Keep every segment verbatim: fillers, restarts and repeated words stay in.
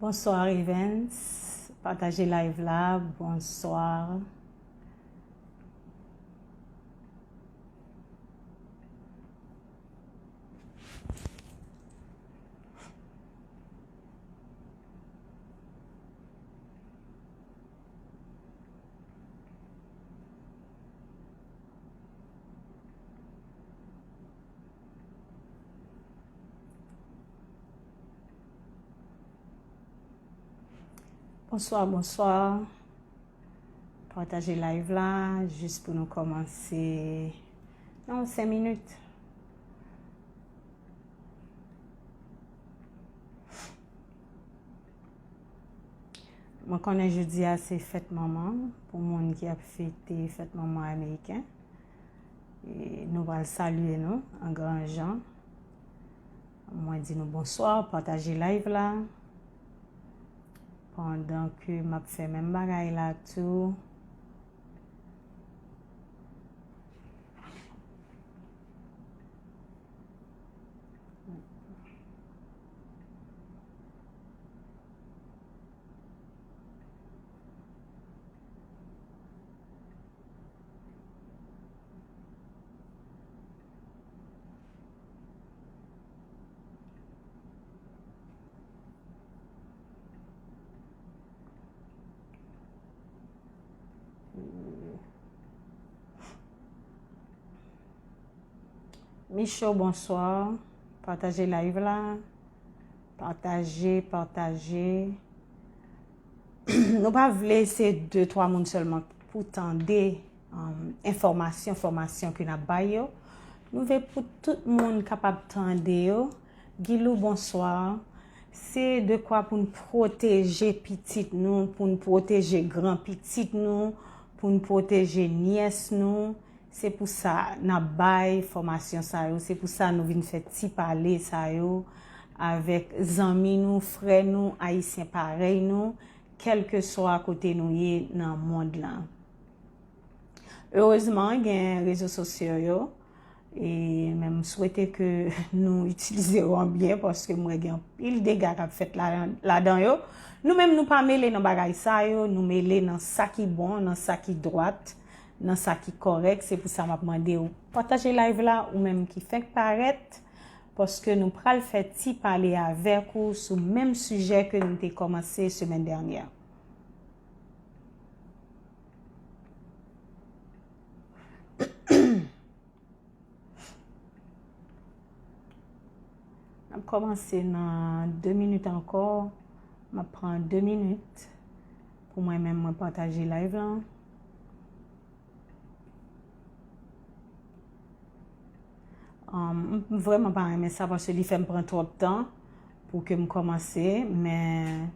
Bonsoir Evans, pataje live la, bonsoir. Bonswa, bonswa. Pataje live la, jis pou nou kòmanse nan senk minit. Mwen konnen jodi a se fèt manman, pou moun ki ap fete fèt manman ameriken. E nou pral salye nou an gran jan. Mwen di nou bonswa, pataje live la. Pandan ke m ap fè menm bagay la tou. Micho, bonswa. Pataje live la. Pataje, pataje. Nou pa vle se de, twa moun sèlman pou tande, um, enfòmasyon, fòmasyon ke n ap bay yo. Nou vle pou tout moun kapab tande yo. Gilou, bonswa. Se dekwa pou n pwoteje pitit nou, pou n pwoteje gran pitit nou, pou n pwoteje nyès nou. Se pou sa n ap bay fòmasyon sa yo, se pou sa nou vin fè ti pale sa yo avèk zanmi nou, frè nou, ayisyen parèy nou, kèlkeswa kote nou ye nan mond lan. Erezman, gen rezo sosyo yo, e men m swete ke nou itilize yo an byen, paske m wè gen anpil dega k ap fèt la, ladan yo. Nou menm, nou pa mele nan bagay sa yo, nou mele nan sa ki bon, nan sa ki dwat, nan sa ki kòrèk. Se pou sa m ap mande w pataje live la, ou menm ki fenk parèt, paske nou pral fè ti pale avèk ou sou menm sijè ke nou te kòmanse semèn dènyè. N ap kòmanse nan de minit ankò. M ap pran de minit pou mwen menm mwen pataje live lan. Um, m vrèman pa renmen sa paske li fè m pran twòp tan pou ke m kòmanse, men,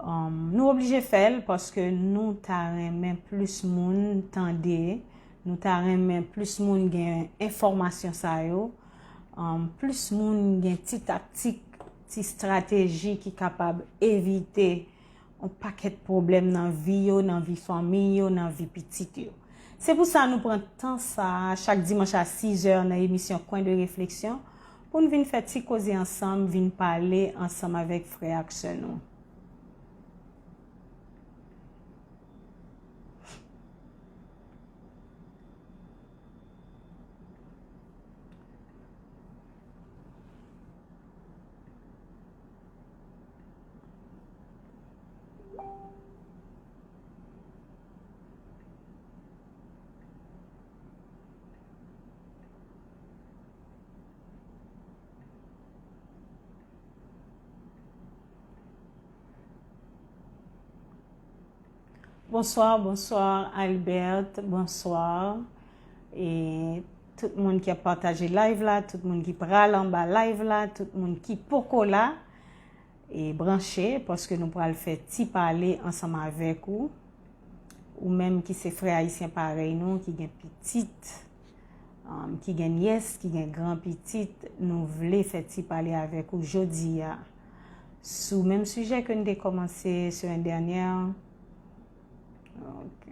um, nou oblije fè l paske nou ta renmen plis moun tande, nou ta renmen plis moun gen enfòmasyon sa yo, um, plis moun gen ti taktik, ti estrateji ki kapab evite yon pakèt pwoblèm nan vi yo, nan vi fanmi yo, nan vi pitit yo. Se pou sa nou pran tan sa a chak dimanch a sis è nan emisyon Coin de réflexion pou n vin fè ti koze ansanm, vin pale ansanm avèk frè ak sè nou. Bonswa, bonswa Albert, bonswa. E tout moun ki ap pataje live la, tout moun ki pral anba live la, tout moun ki poko la, e branche, paske nou pral fè ti pale ansanm avèk ou. Ou menm ki se frè ayisyen parèy nou, ki gen pitit, um, ki gen nyès, ki gen gran pitit, nou vle fè ti pale avèk ou jodi a sou menm sijè ke n te kòmanse semèn dènyè. Ok.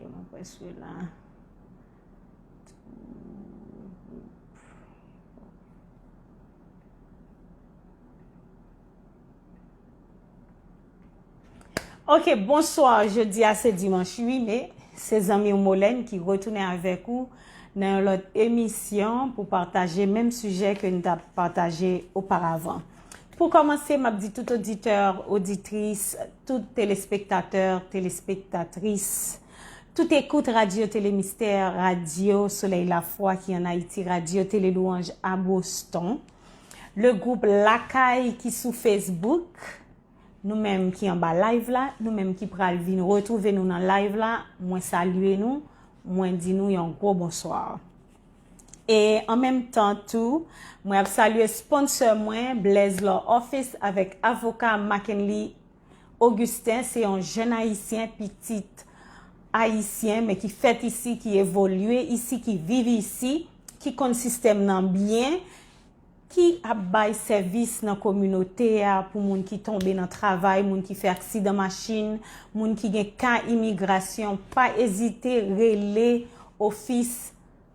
Mwen prèske la. Ok, bonswa. Jodi a se dimanch uit me. Se zanmi w Molène ki retounen avèk ou nan yon lòt emisyon pou pataje menm sijè ke n t ap pataje oparavan. Pou kòmanse, m ap di tout oditè, oditris, tout telespektatè, telespektatris, tout écoute Radio Télé Mystère, Radio Soleil Lafwa ki an Ayiti, Radio Télé Louange a Boston, le group Lakay ki sou Facebook, nou menm ki anba live la, nou menm ki pral vin retwouve nou nan live la, mwen salye nou, mwen di nou yon gwo bonswa. E an menm tan tou, mwen ap salye sponsor mwen, Blaise Law Office, avèk avoka Mackenly Augustin. Se yon jèn ayisyen, pitit ayisyen, men ki fèt isi, ki evolye isi, ki viv isi, ki konn sistèm nan byen, ki ap bay sèvis nan kominote a pou moun ki tonbe nan travay, moun ki fè aksidan machin, moun ki gen ka imigrasyon. Pa ezite rele ofis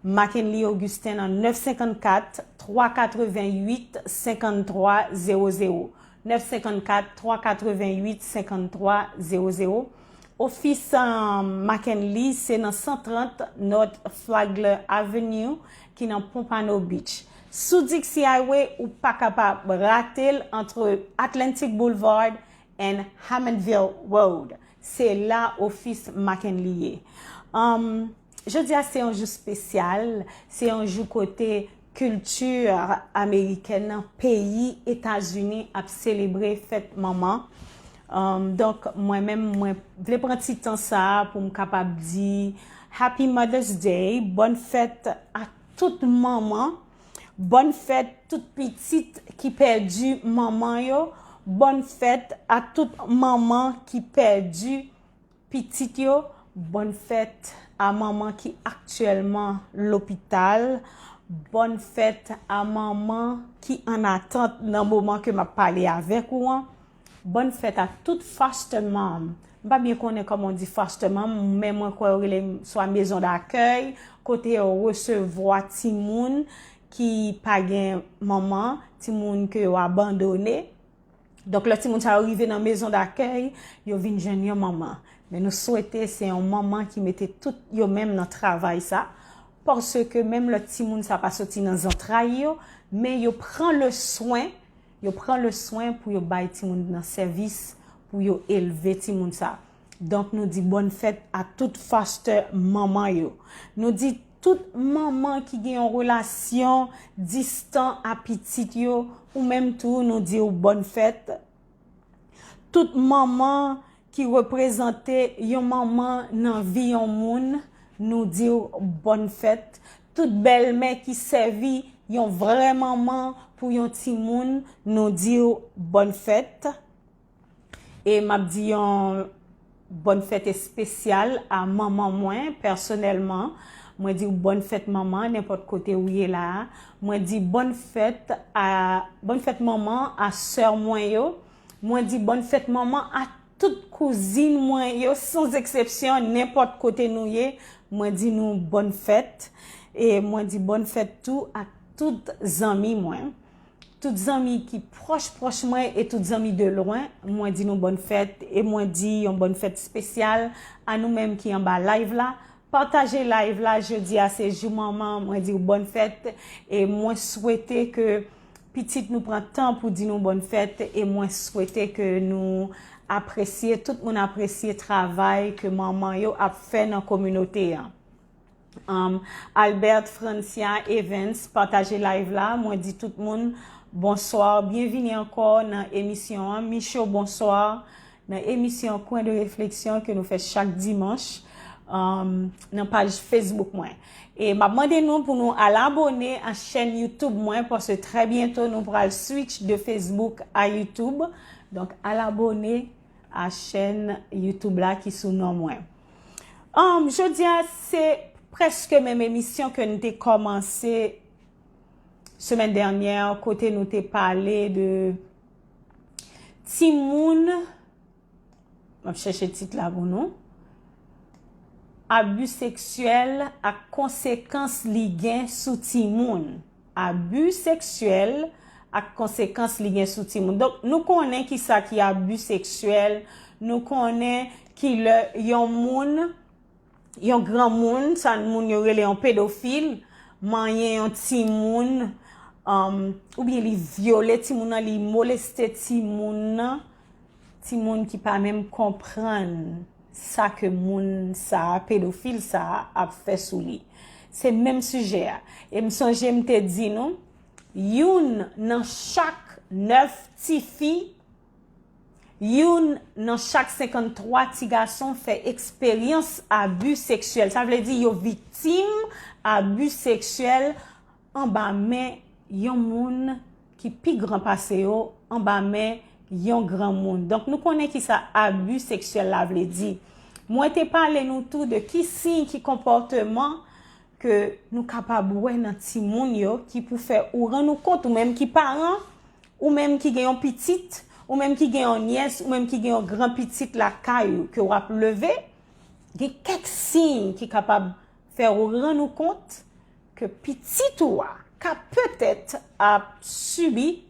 Mackenly Augustin nan nèf senkannkat, twa katrevenn uit, senkanntwa zewo zewo. Nèf senkannkat, twa katrevenn uit, senkanntwa zewo zewo. Ofis, um, Mackenly se nan san trant North Flagler Avenue ki nan Pompano Beach. Sou Dixie Highway, ou pa kapab rate l antre Atlantic Boulevard and Hammondville Road. Se la ofis Mackenly ye. Um, jodi a se yon jou espesyal, se yon jou kote kilti amerikèn nan, peyi Etazini ap selebre fèt manman. Um, donk, mwen menm, mwen vle pran ti tan sa a pou m kapab di Happy Mother's Day, bòn fèt a tout manman, bòn fèt tout pitit ki pèdi manman yo, bòn fèt a tout manman ki pèdi pitit yo, bòn fèt a manman ki aktyèlman lopital, bòn fèt a manman ki an atant nan moman ke m ap pale avèk ou an, bòn fèt a tout foster mom. M pa byen konnen kòman w di foster mom, men mwen kwè yo rele swa maison d'accueil, kote yo resevwa timoun ki pa gen manman, timoun ke yo abandone. Donk, lè timoun sa yo rive nan maison d'accueil, yo vin jwenn yon manman. Men nou swete se yon manman ki mete tout yo menm nan travay sa, paske menm lè timoun sa pa soti nan zantray yo, men yo pran le swen, yo pran le swen pou yo bay timoun nan sèvis, pou yo elve timoun sa. Donk, nou di bòn fèt a tout foster manman yo. Nou di tout manman ki gen yon relasyon distan a pitit yo, ou menm tou, nou di w bòn fèt. Tout manman ki reprezante yon manman nan vi yon moun, nou di w bòn fèt. Tout bèlmè ki sèvi yon vrè manman pou yon timoun, nou di w bòn fèt. E m ap di yon bòn fèt espesyal a manman mwen, pèsonèlman. Mwen di w bòn fèt manman, nenpòt kote ou ye la a. Mwen di bòn fèt a, bòn fèt manman a sè mwen yo. Mwen di bòn fèt manman a tout kouzin mwen yo, sans exception, nenpòt kote nou ye. Mwen di nou bòn fèt. E mwen di bòn fèt tou a tout zanmi mwen. Tout zanmi ki pwòch, pwòch mwen e tout zanmi de lwen, mwen di nou bòn fèt e mwen di yon bòn fèt espesyal a nou menm ki anba live la. Pataje live la, jodi a se jou manman, mwen di w bòn fèt e mwen swete ke pitit nou pran tan pou di nou bòn fèt e mwen swete ke nou apresye, tout moun apresye travay ke manman yo ap fè nan kominote an. Um, Albert Francia Evans pataje live la. Mwen di tout moun bonswa, byenvini ankò nan emisyon an. Micho, bonswa. Nan emisyon Coin de réflexion ke nou fè chak dimanch, um, nan paj Facebook mwen. E m ap mande nou pou nou al abone a chèn YouTube mwen, paske trè byento nou pral switch de Facebook a YouTube. Donk, al abone a chèn YouTube la ki sou non mwen. Um, jodi a, se prèske menm emisyon ke n te kòmanse semèn dènyè, kote nou te pale de timoun, m ap chèche tit la pou nou. Abi seksyèl ak konsekans li gen sou timoun. Abi seksyèl ak konsekans li gen sou timoun. Donk, nou konnen ki sa ki abi seksyèl, nou konnen ki lè yon moun, yon granmoun, sa moun yo rele yon pedofil, manyen yon timoun, um, oubyen li vyole timoun nan, li moleste timoun nan, timoun ki pa menm konprann sa ke moun sa a, pedofil sa a, ap fè sou li. Se menm sijè a. E m sonje m te di nou, youn nan chak nèf tifi, youn nan chak senkanntwa ti gason fè eksperyans abi seksyèl. Sa vle di yo viktim abi seksyèl anba men yon moun ki pi gran pase yo, anba men yon granmoun. Donk, nou konnen ki sa abi seksyèl la vle di. Mwen te pale nou tou de ki siy, ki konpòteman ke nou kapab wè nan timoun yo ki pou fè ou rann ou kont, ou menm ki paran, ou menm ki gen yon pitit, ou menm ki gen yon nyès, ou menm ki gen yon gran pitit lakay ou ke w ap leve, gen kèk siy ki kapab fè ou rann ou kont ke pitit ou a ka petèt ap sibi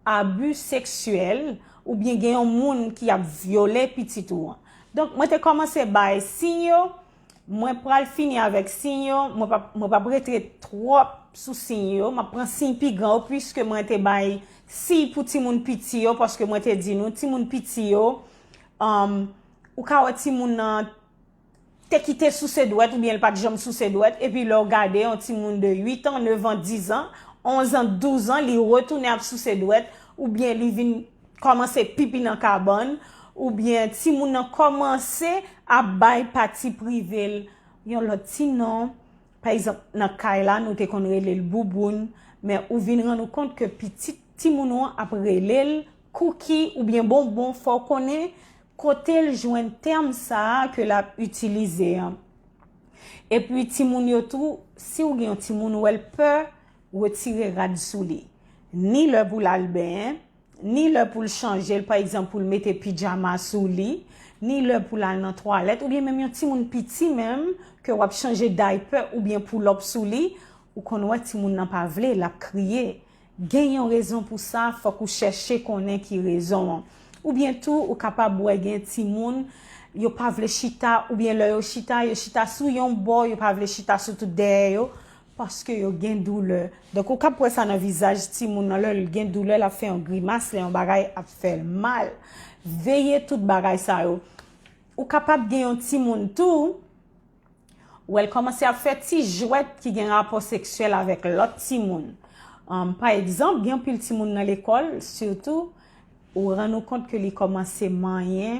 abi seksyèl oubyen gen yon moun ki ap vyole pitit ou an. Donk, mwen te kòmanse bay siy yo. Mwen pral fini avèk siy yo. Mwen p ap, mwen p ap rete twòp sou siy yo. M ap pran siy pi gran yo, piske mwen te bay siy pou timoun piti yo, paske mwen te di nou, timoun piti yo, um, ou ka wè timoun nan te kite souse dwèt oubyen l pa t janm souse dwèt, epi lè w gade yon timoun de uit an, nèf an, diz an, onz an, douz an, li retounen ap souse dwèt, oubyen li vin kòmanse pipi nan kabann, oubyen timoun nan kòmanse ap bay pati prive l yon lòt ti non. Pa egzanp, nan kay la, nou te konn rele l Bouboun, men ou vin rann ou kont ke pitit timoun ou an ap rele l Kouki oubyen Bonbon, fò w konnen kote l jwenn tèm sa a ke l ap itilize an. Epi timoun yo tou, si w gen yon timoun ou wè l pè, retire rad sou li. Ni lè pou l al benyen, ni lè pou l chanje l, pa egzanp, pou l mete pijama sou li, ni lè pou l al nan twalèt, oubyen menm yon timoun piti menm, ke w ap chanje daypè oubyen poulòp sou li, ou konn wè timoun nan pa vle, l ap kriye. Gen yon rezon pou sa, fòk ou chèche konnen ki rezon an. Oubyen tou, ou kapab wè gen timoun, yo pa vle chita, oubyen lè yo chita, yo chita sou yon bò, yo pa vle chita sou tout dèyè yo, paske yo gen doulè. Donk, ou kab wè sa nan vizaj timoun nan, lè l gen doulè, l ap fè yon grimas, lè yon bagay ap fè l mal. Veye tout bagay sa yo. Ou kapab gen yon timoun tou, ou wè l kòmanse ap fè ti jwèt ki gen rapò seksyèl avèk lòt timoun. Ann, pa egzanp, gen anpil timoun nan lekòl, sitou, ou rann ou kont ke li kòmanse manyen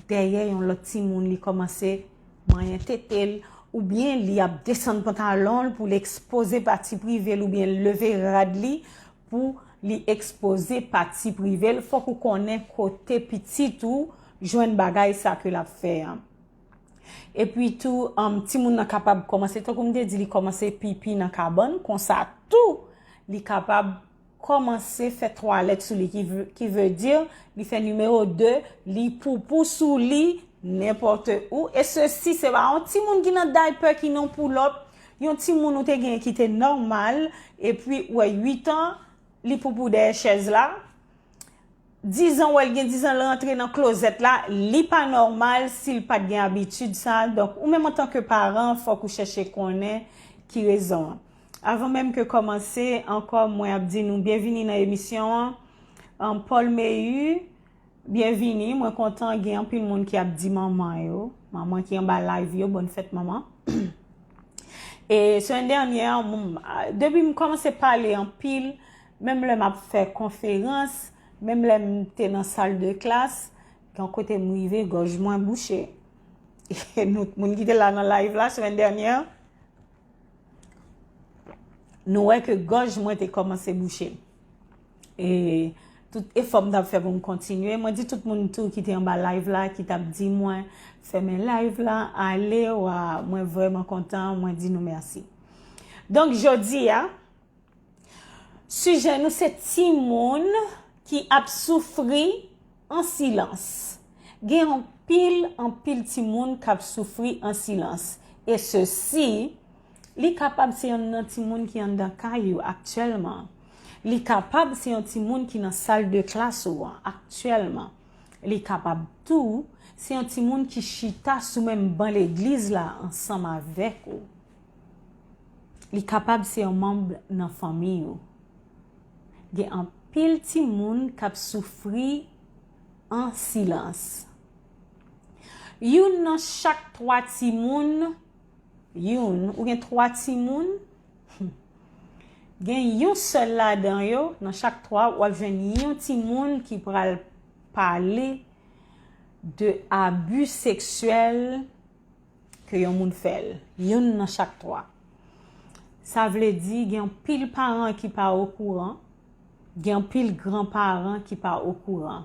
dèyè yon lòt timoun, li kòmanse manyen tete l, oubyen li ap desann pantalon l pou l ekspoze pati prive l, oubyen l leve rad li pou li ekspoze pati prive l. Fòk ou konnen kote pitit ou jwenn bagay sa ke l ap fè an. Epi tou, um, timoun nan kapab kòmanse, tankou m te di, li kòmanse pipi nan kabann, konsa tou, li kapab kòmanse fè twalèt sou li, ki vle, ki vle di, li fè nimewo de, li poupou sou li, nenpòt ou. E sesi, se pa yon timoun ki nan daypè, ki nan poulòp, yon timoun ou te gen ki te nòmal, epi, ou wè, uit an, li poupou dèyè chèz la. Diz an, wè l gen diz an, l rantre nan klozèt la, li pa nòmal si l pa t gen abitid sa. Donk, ou menm antanke paran, fòk ou chèche konnen ki rezon an. Avan menm ke kòmanse, ankò, mwen ap di nou byenvini nan emisyon an. An, Paul Mehu, byenvini. Mwen kontan gen anpil moun ki ap di manman yo, manman ki anba live yo, bòn fèt manman. E semèn dènyè, m, depi m kòmanse pale anpil, menm lè m ap fè konferans, menm lè m te nan sal de klas, gen yon kote m rive, gòj mwen bouche. E nou, moun ki te la nan live la semèn dènyè, nou wè ke gòj mwen te kòmanse bouche. E tout efò m t ap fè pou m kontinye, mwen di tout moun tou ki te anba live la, ki t ap di mwen, "Fèmen live la, ale, wa, mwen vrèman kontan, mwen di nou mèsi." Donk, jodi a, sijè nou se timoun ki ap soufri an silans. Gen anpil, anpil timoun k ap soufri an silans. E sesi, li kapab se yonn nan timoun ki anndan kay ou aktyèlman. Li kapab se yon timoun ki nan sal de klas ou an aktyèlman. Li kapab tou se yon timoun ki chita sou menm ban legliz la ansanm avèk ou. Li kapab se yon manm nan fanmi ou. Gen anpil timoun k ap soufri an silans. Youn nan chak twa timoun, youn, ou gen twa timoun, gen yon sèl ladan yo, nan chak twa, w ap jwenn yon timoun ki pral pale de abi seksyèl ke yon moun fè l, youn nan chak twa. Sa vle di gen anpil paran ki pa okouran, gen anpil gran paran ki pa okouran.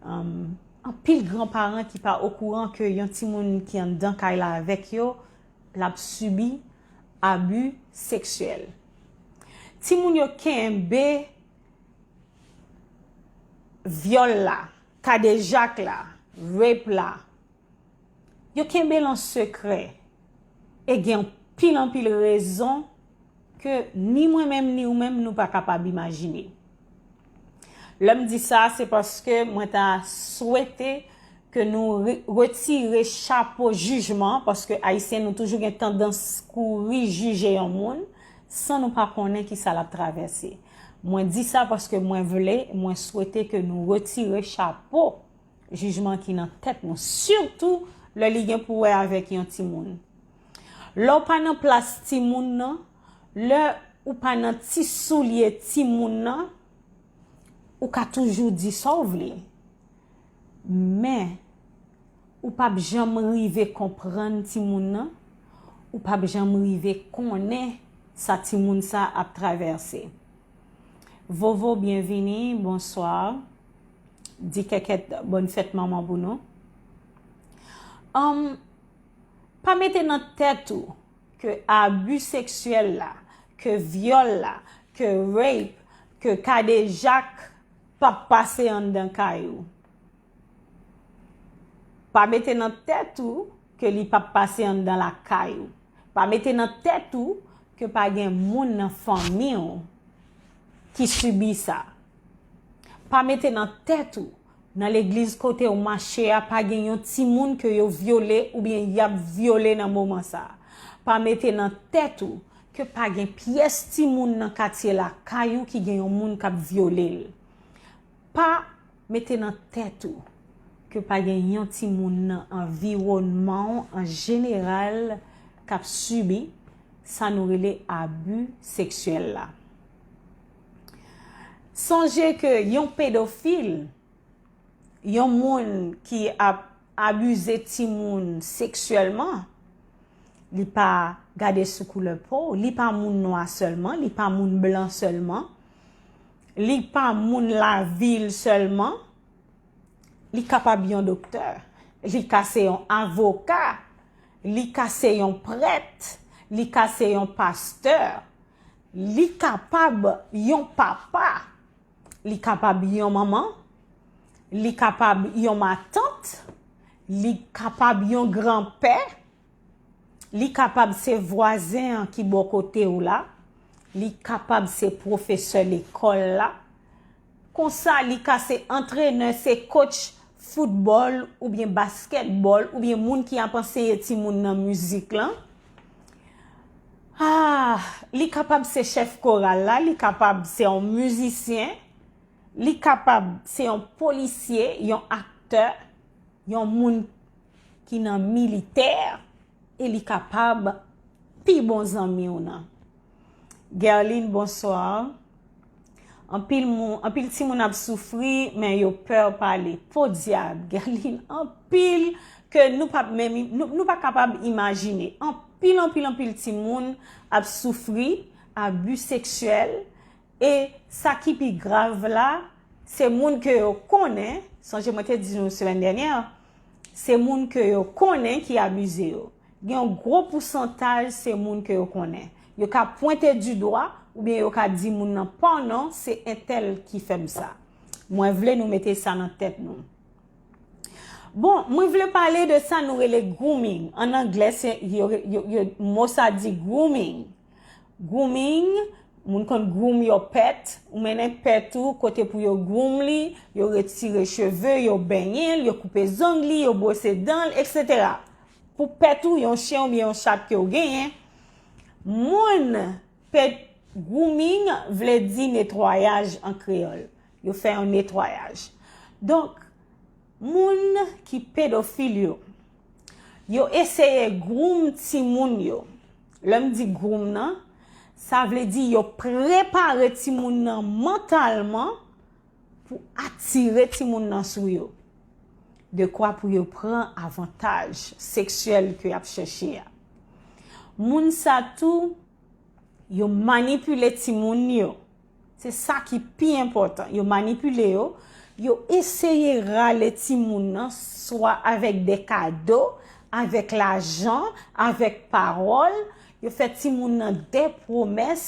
Um, anpil gran paran ki pa okouran ke yon timoun ki anndan kay la avèk yo, l ap sibi abi seksyèl. Timoun yo kenbe vyòl la, kadejak la, rape la, yo kenbe l an sekrè. E gen anpil, anpil rezon ke ni mwen menm, ni ou menm, nou pa kapab imajine. Lè m di sa, se paske mwen ta swete ke nou re-, retire chapo jijman, paske Ayisyen, nou toujou gen tandans kouri jije yon moun, san nou pa konnen ki sa l ap travèse. Mwen di sa paske mwen vle, mwen swete ke nou retire chapo jijman ki nan tèt nou, sitou lè li gen pou wè avèk yon timoun. Lè w pa nan plas timoun nan, lè ou pa nan ti soulye timoun nan, ou ka toujou di sa w vle. Men, ou p ap janm rive konprann timoun nan, ou p ap janm rive konnen sa timoun sa ap travèse. Vovo, byenvini, bonswa. Di kèkèt bòn fèt manman pou nou. Anm, pa mete nan tèt ou ke abi seksyèl la, ke vyòl la, ke rape, ke kadejak p ap pase anndan kay ou. Pa mete nan tèt ou ke li p ap pase anndan lakay ou. Pa mete nan tèt ou ke pa gen moun nan fanmi w ki sibi sa. Pa mete nan tèt ou, nan legliz kote w mache a, pa gen yon timoun ke yo vyole oubyen y ap vyole nan moman sa a. Pa mete nan tèt ou ke pa gen pyès timoun nan katye lakay ou ki gen yon moun k ap vyole l. Pa mete nan tèt ou ke pa gen yon timoun nan anviwònman w an jeneral k ap sibi sa nou rele abi seksyèl la. Sonje ke yon pedofil, yon moun ki ap abize timoun seksyèlman, li pa gade sou koulè po w, li pa moun nwa sèlman, li pa moun blan sèlman, li pa moun lavil sèlman, li kapab yon doktè, li ka se yon avoka, li ka se yon prèt, li ka se yon pastè, li kapab yon papa, li kapab yon manman, li kapab yon matant, li kapab yon granpè, li kapab se vwazen an ki bò kote w la, li kapab se pwofesè lekòl la. Konsa, li ka se antrenè, se coach foutbòl oubyen baskètbòl oubyen moun ki ap anseye timoun nan mizik lan. Ah, li kapab se chèf koral la, li kapab se yon mizisyen, li kapab se yon polisye, yon aktè, yon moun ki nan militè, e li kapab pi bon zanmi w nan. Guerline, bonswa. Anpil moun, anpil timoun ap soufri, men yo pè pale. Podyab, Guerline, anpil ke nou p ap menm, nou, nou pa kapab imajine. Anpil, anpil, anpil timoun ap soufri abi seksyèl, e sa ki pi grav la, se moun ke yo konnen, sonje mwen te di nou semèn dènyè, se moun ke yo konnen ki abize yo. Gen yon gwo pousantaj se moun ke yo konnen. Yo ka pwente di dwa, oubyen yo ka di moun nan pa w non, se entèl ki fè m sa. Mwen vle nou mete sa nan tèt nou. Bon, mwen vle pale de sa nou rele grooming. An anglè, se, yo, yo, yo, mo sa di grooming. Grooming, moun konn groom yo pet, ou mennen pet ou kote pou yo groom li, yo retire cheve, yo benyen l, yo koupe zong li, yo bwose dan l, et cetera. Pou pet ou, yon chen oubyen yon chat ke w genyen, moun pet grooming vle di netwayaj an kreyòl. Yo fè yon netwayaj. Donk, moun ki pedofil yo, yo eseye groom timoun yo. Lè m di groom nan, sa vle di yo prepare timoun nan mantalman pou atire timoun nan sou yo. De kwa pou yo pran avantaj seksyèl ke y ap chèche a. Moun sa tou, yo manipile timoun yo. Se sa ki pi enpòtan. Yo manipile yo, yo eseye rale timoun nan swa avèk de kado, avèk lajan, avèk pawòl. Yo fè timoun nan de pwomès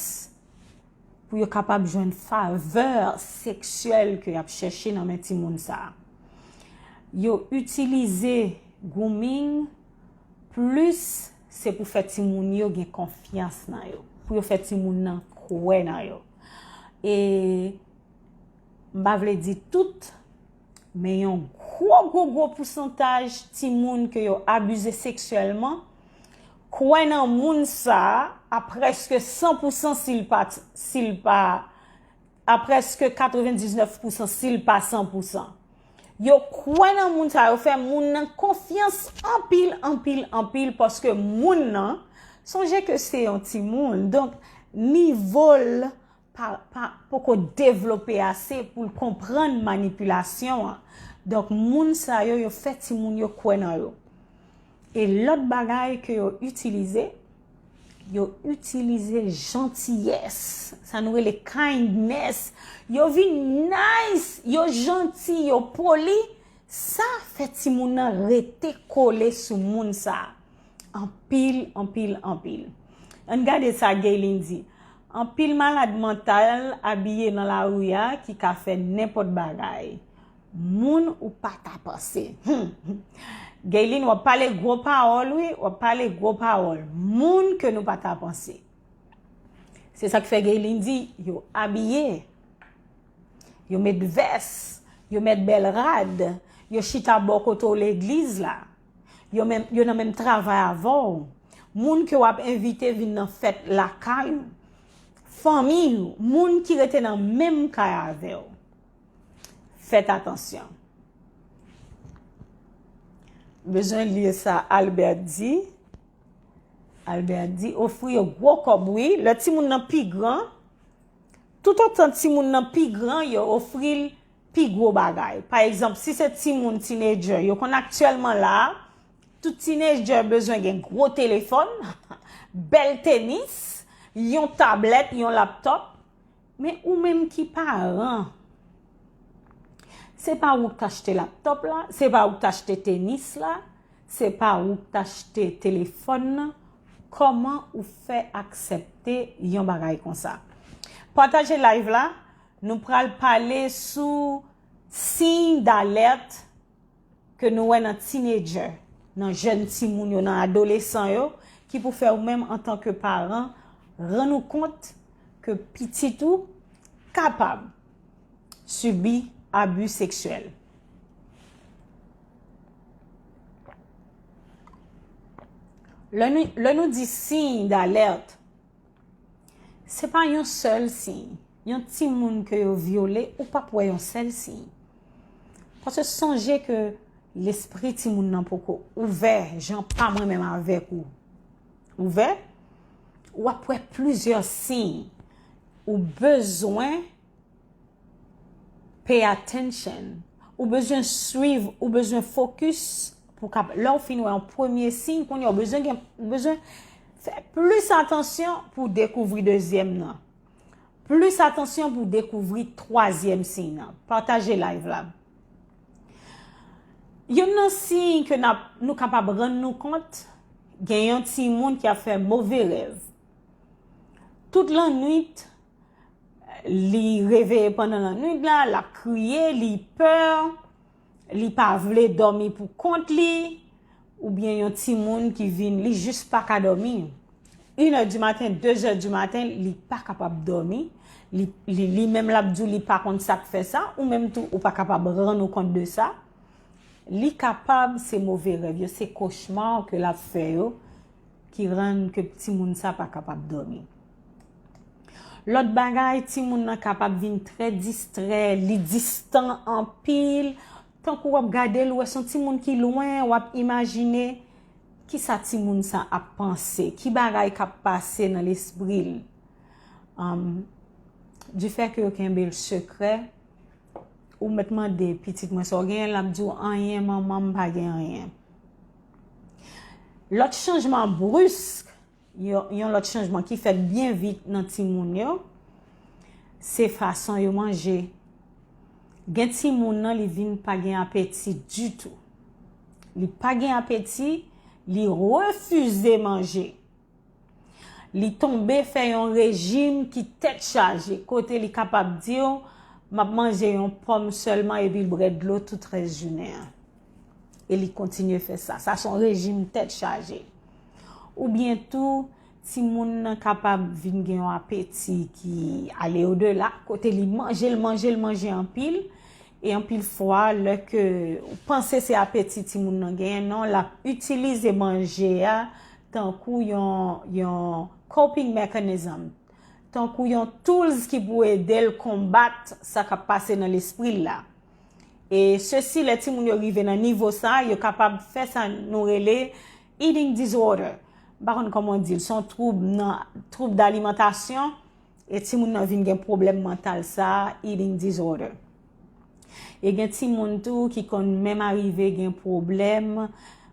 pou yo kapab jwenn favè seksyèl ke y ap chèche nan men timoun sa a. Yo itilize grooming plis se pou fè timoun yo gen konfyans nan yo, pou yo fè timoun nan kwè nan yo. E m pa vle di tout, men yon gwo, gwo, gwo pousantaj timoun ke yo abize seksyèlman kwè nan moun sa a, a prèske san pou san si l pa, si l pa, a prèske katrevendiznèf pou san si l pa san pou san. Yo kwè nan moun sa, yo fè moun nan konfyans anpil, anpil, anpil, paske moun nan, sonje ke se yon timoun. Donk, nivo l pa, pa, poko devlope ase pou l konprann manipilasyon an. Donk, moun sa yo, yo fè timoun yo kwè nan yo. E lòt bagay ke yo itilize, yo itilize jantiyès. Sa nou rele kindness. Yo vin nice, yo janti, yo poli. Sa fè timoun nan rete kole sou moun sa a. Anpil, anpil, anpil. Ann gade sa Gaylene di. Anpil malad mantal abiye nan lari a ki ka fè nenpòt bagay. Moun ou pa ta panse. Hmm. Gaylene, w ap pale gwo pawòl, wi. W ap pale gwo pawòl. Moun ke nou pa ta panse. Se sa k fè Gaylene di, yo abiye. Yo met vès. Yo met bèl rad. Yo chita bò kote w legliz la. Yo menm, yo nan menm travay avè w. Moun ke w ap envite vin nan fèt lakay ou. Fanmi w. Moun ki rete nan menm kay avè w. Fèt atansyon. Bezwen li sa Albert di. Albert di, ofri yo gwo kòb, wi. Lè timoun nan pi gran, toutotan timoun nan pi gran, yo ofri l pi gwo bagay. Pa egzanp, si se timoun, teenager, yo konn aktyèlman la, tout teenager bezwen gen gwo telefòn, bèl tenis, yon tablèt, yon laptòp. Men ou menm ki paran, se pa ou k t achte laptòp la, se pa ou k t achte tenis la, se pa ou k t achte telefòn nan. Kòman ou fè aksepte yon bagay konsa? Pataje live la, nou pral pale sou siy dalèt ke nou wè nan teenager, nan jèn timoun yo, nan adolesan yo, ki pou fè ou menm antanke paran rann ou kont ke pitit ou kapab sibi abi seksyèl. Lè nou, lè nou di siy dalèt, se pa yon sèl siy. Yon timoun ke yo vyole, ou p ap wè yon sèl siy. Paske sonje ke lespri timoun nan poko ouvè, jan pa mwen menm avèk ou ouvè, w ap wè plizyè siy. Ou bezwen pay attention. Ou bezwen swiv, ou bezwen fokis pou kap-, lè w fin wè yon premye siy, kounye a w bezwen gen, ou bezwen fè plis atansyon pou w dekouvri dezyèm nan. Plis atansyon pou w dekouvri twazyèm siy nan. Pataje live la. Youn nan siy ke n ap, nou kapab rann nou kont, gen yon timoun ki ap fè move rèv. Tout lannwit, li reveye pandan lannwit la, l ap kriye, li pè, li pa vle dòmi pou kont li, oubyen yon timoun ki vin, li jis pa ka dòmi. Inè di maten, dezè di maten, li pa kapab dòmi. Li, li, li menm l ap di w li pa konn sa k fè sa, ou menm tou ou pa kapab rann ou kont de sa. Li kapab se move rèv yo, se kochma ke l ap fè yo ki rann ke timoun sa pa kapab dòmi. Lòt bagay, timoun nan kapab vin trè distrè, li distan anpil, tankou w ap gade l, ou wè se yon timoun ki lwen, w ap imajine kisa timoun sa ap panse, ki bagay k ap pase nan lespri l. Um, du fait ke yo kenbe l sekrè, ou mèt mande pitit mwen sa w genyen, l ap di w anyen, manman, m pa gen anyen. Lòt chanjman brisk, yon, yon lòt chanjman ki fèt byen vit nan timoun yo, se fason yo manje. Gen timoun nan, li vin pa gen apeti ditou. Li pa gen apeti, li refize manje. Li tonbe fè yon rejim ki tèt chaje, kote li kapab di w, m ap manje yon pòm sèlman epi l bwè dlo tout rès jounen an. E li kontinye fè sa. Sa se yon rejim tèt chaje. Oubyen tou, timoun nan kapab vin gen yon apeti ki ale odela, kote li manje, l manje, l manje anpil. E anpil fwa, lè ke ou panse se apeti timoun nan genyen, non, l ap itilize manje a tankou yon, yon coping mechanism, tankou yon tools ki pou ede l konbat sa k ap pase nan lespri l la. E sesi, lè timoun yo rive nan nivo sa, yo kapab fè sa nou rele eating disorder. M pa konn kòman w di l, se yon twoub nan, twoub dalimantasyon, e timoun nan vin gen pwoblèm mantal sa, eating disorder. E gen timoun tou ki konn menm arive gen pwoblèm,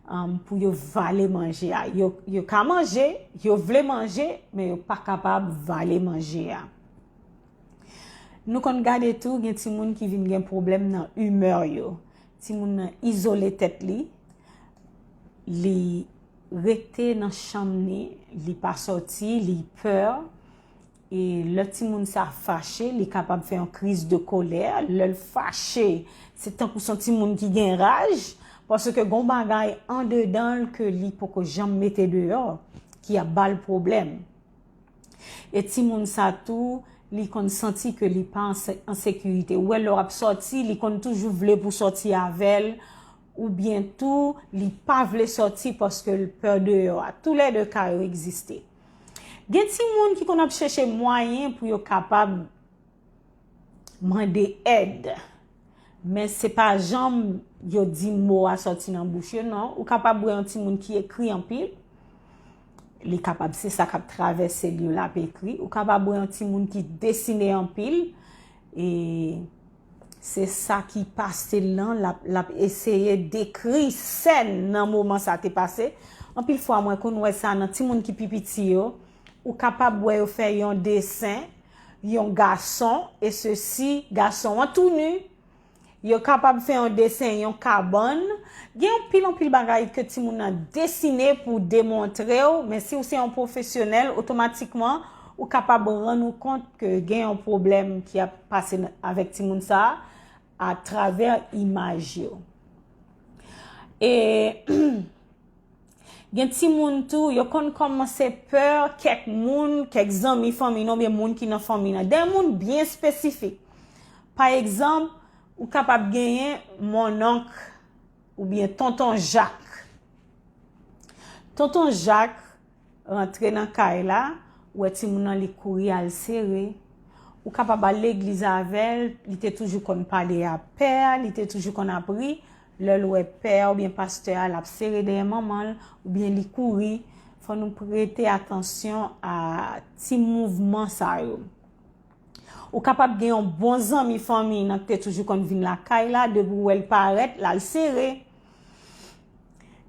um, pou yo vale manje a. Yo, yo ka manje, yo vle manje, men yo pa kapab vale manje a. Nou konn gade tou, gen timoun ki vin gen pwoblèm nan imè yo. Timoun nan izole tèt li, li rete nan chanm li, li pa sòti, li pè. E lè timoun sa fache, li kapab fè yon kriz de kolè. Lè l fache, se tankou se yon timoun ki gen raj, paske gen yon bagay andedan l ke li poko janm mete deyò, ki ap ba l pwoblèm. E timoun sa tou, li konn santi ke li pa an se-, an sekirite. Ou wè, lè w ap sòti, li konn toujou vle pou w sòti avè l, oubyen tou, li pa vle sòti paske l pè deyò a. Toulède ka yo egziste. Gen timoun ki konn ap chèche mwayen pou yo kapab mande èd. Men se pa janm yo di mo a sòti nan bouch yo, non. Ou kapab wè yon timoun ki ekri anpil. Li kapab se sa k ap travèse l yo l ap ekri. Ou kapab wè yon timoun ki desine anpil. E se sa ki pase l lan, l ap, l ap eseye dekri sèn nan moman sa te pase. Anpil fwa, mwen konn wè sa nan timoun ki pi piti yo. Ou kapab wè yo fè yon desen, yon gason, e sesi, gason an tou ni. Yo kapab fè yon desen, yon kabann. Gen anpil, anpil bagay ke timoun nan desine pou demontre w, men si w se yon pwofesyonèl, otomatikman, ou kapab rann ou kont ke gen yon pwoblèm ki ap pase n-, avèk timoun sa a, atravè imaj yo. E gen timoun tou, yo konn kòmanse pè kèk moun, kèk zanmi fanmi nan, oubyen moun ki nan fanmi nan. De moun byen espesifik. Pa egzanp, ou kapab genyen mononk oubyen tonton Jak. Tonton Jak rantre nan kay la, ou wè timoun nan li kouri al sere. Ou kapab al legliz avè l, li te toujou konn pale a pè a, li te toujou konn ap ri. Lè l wè pè a oubyen pastè a, l ap sere dèyè manman l, oubyen li kouri. Fò nou prete atansyon a ti mouvman sa yo. Ou kapab gen yon bon zanmi fanmi nan ki te toujou konn vin lakay la, depi w wè l parèt, l al sere.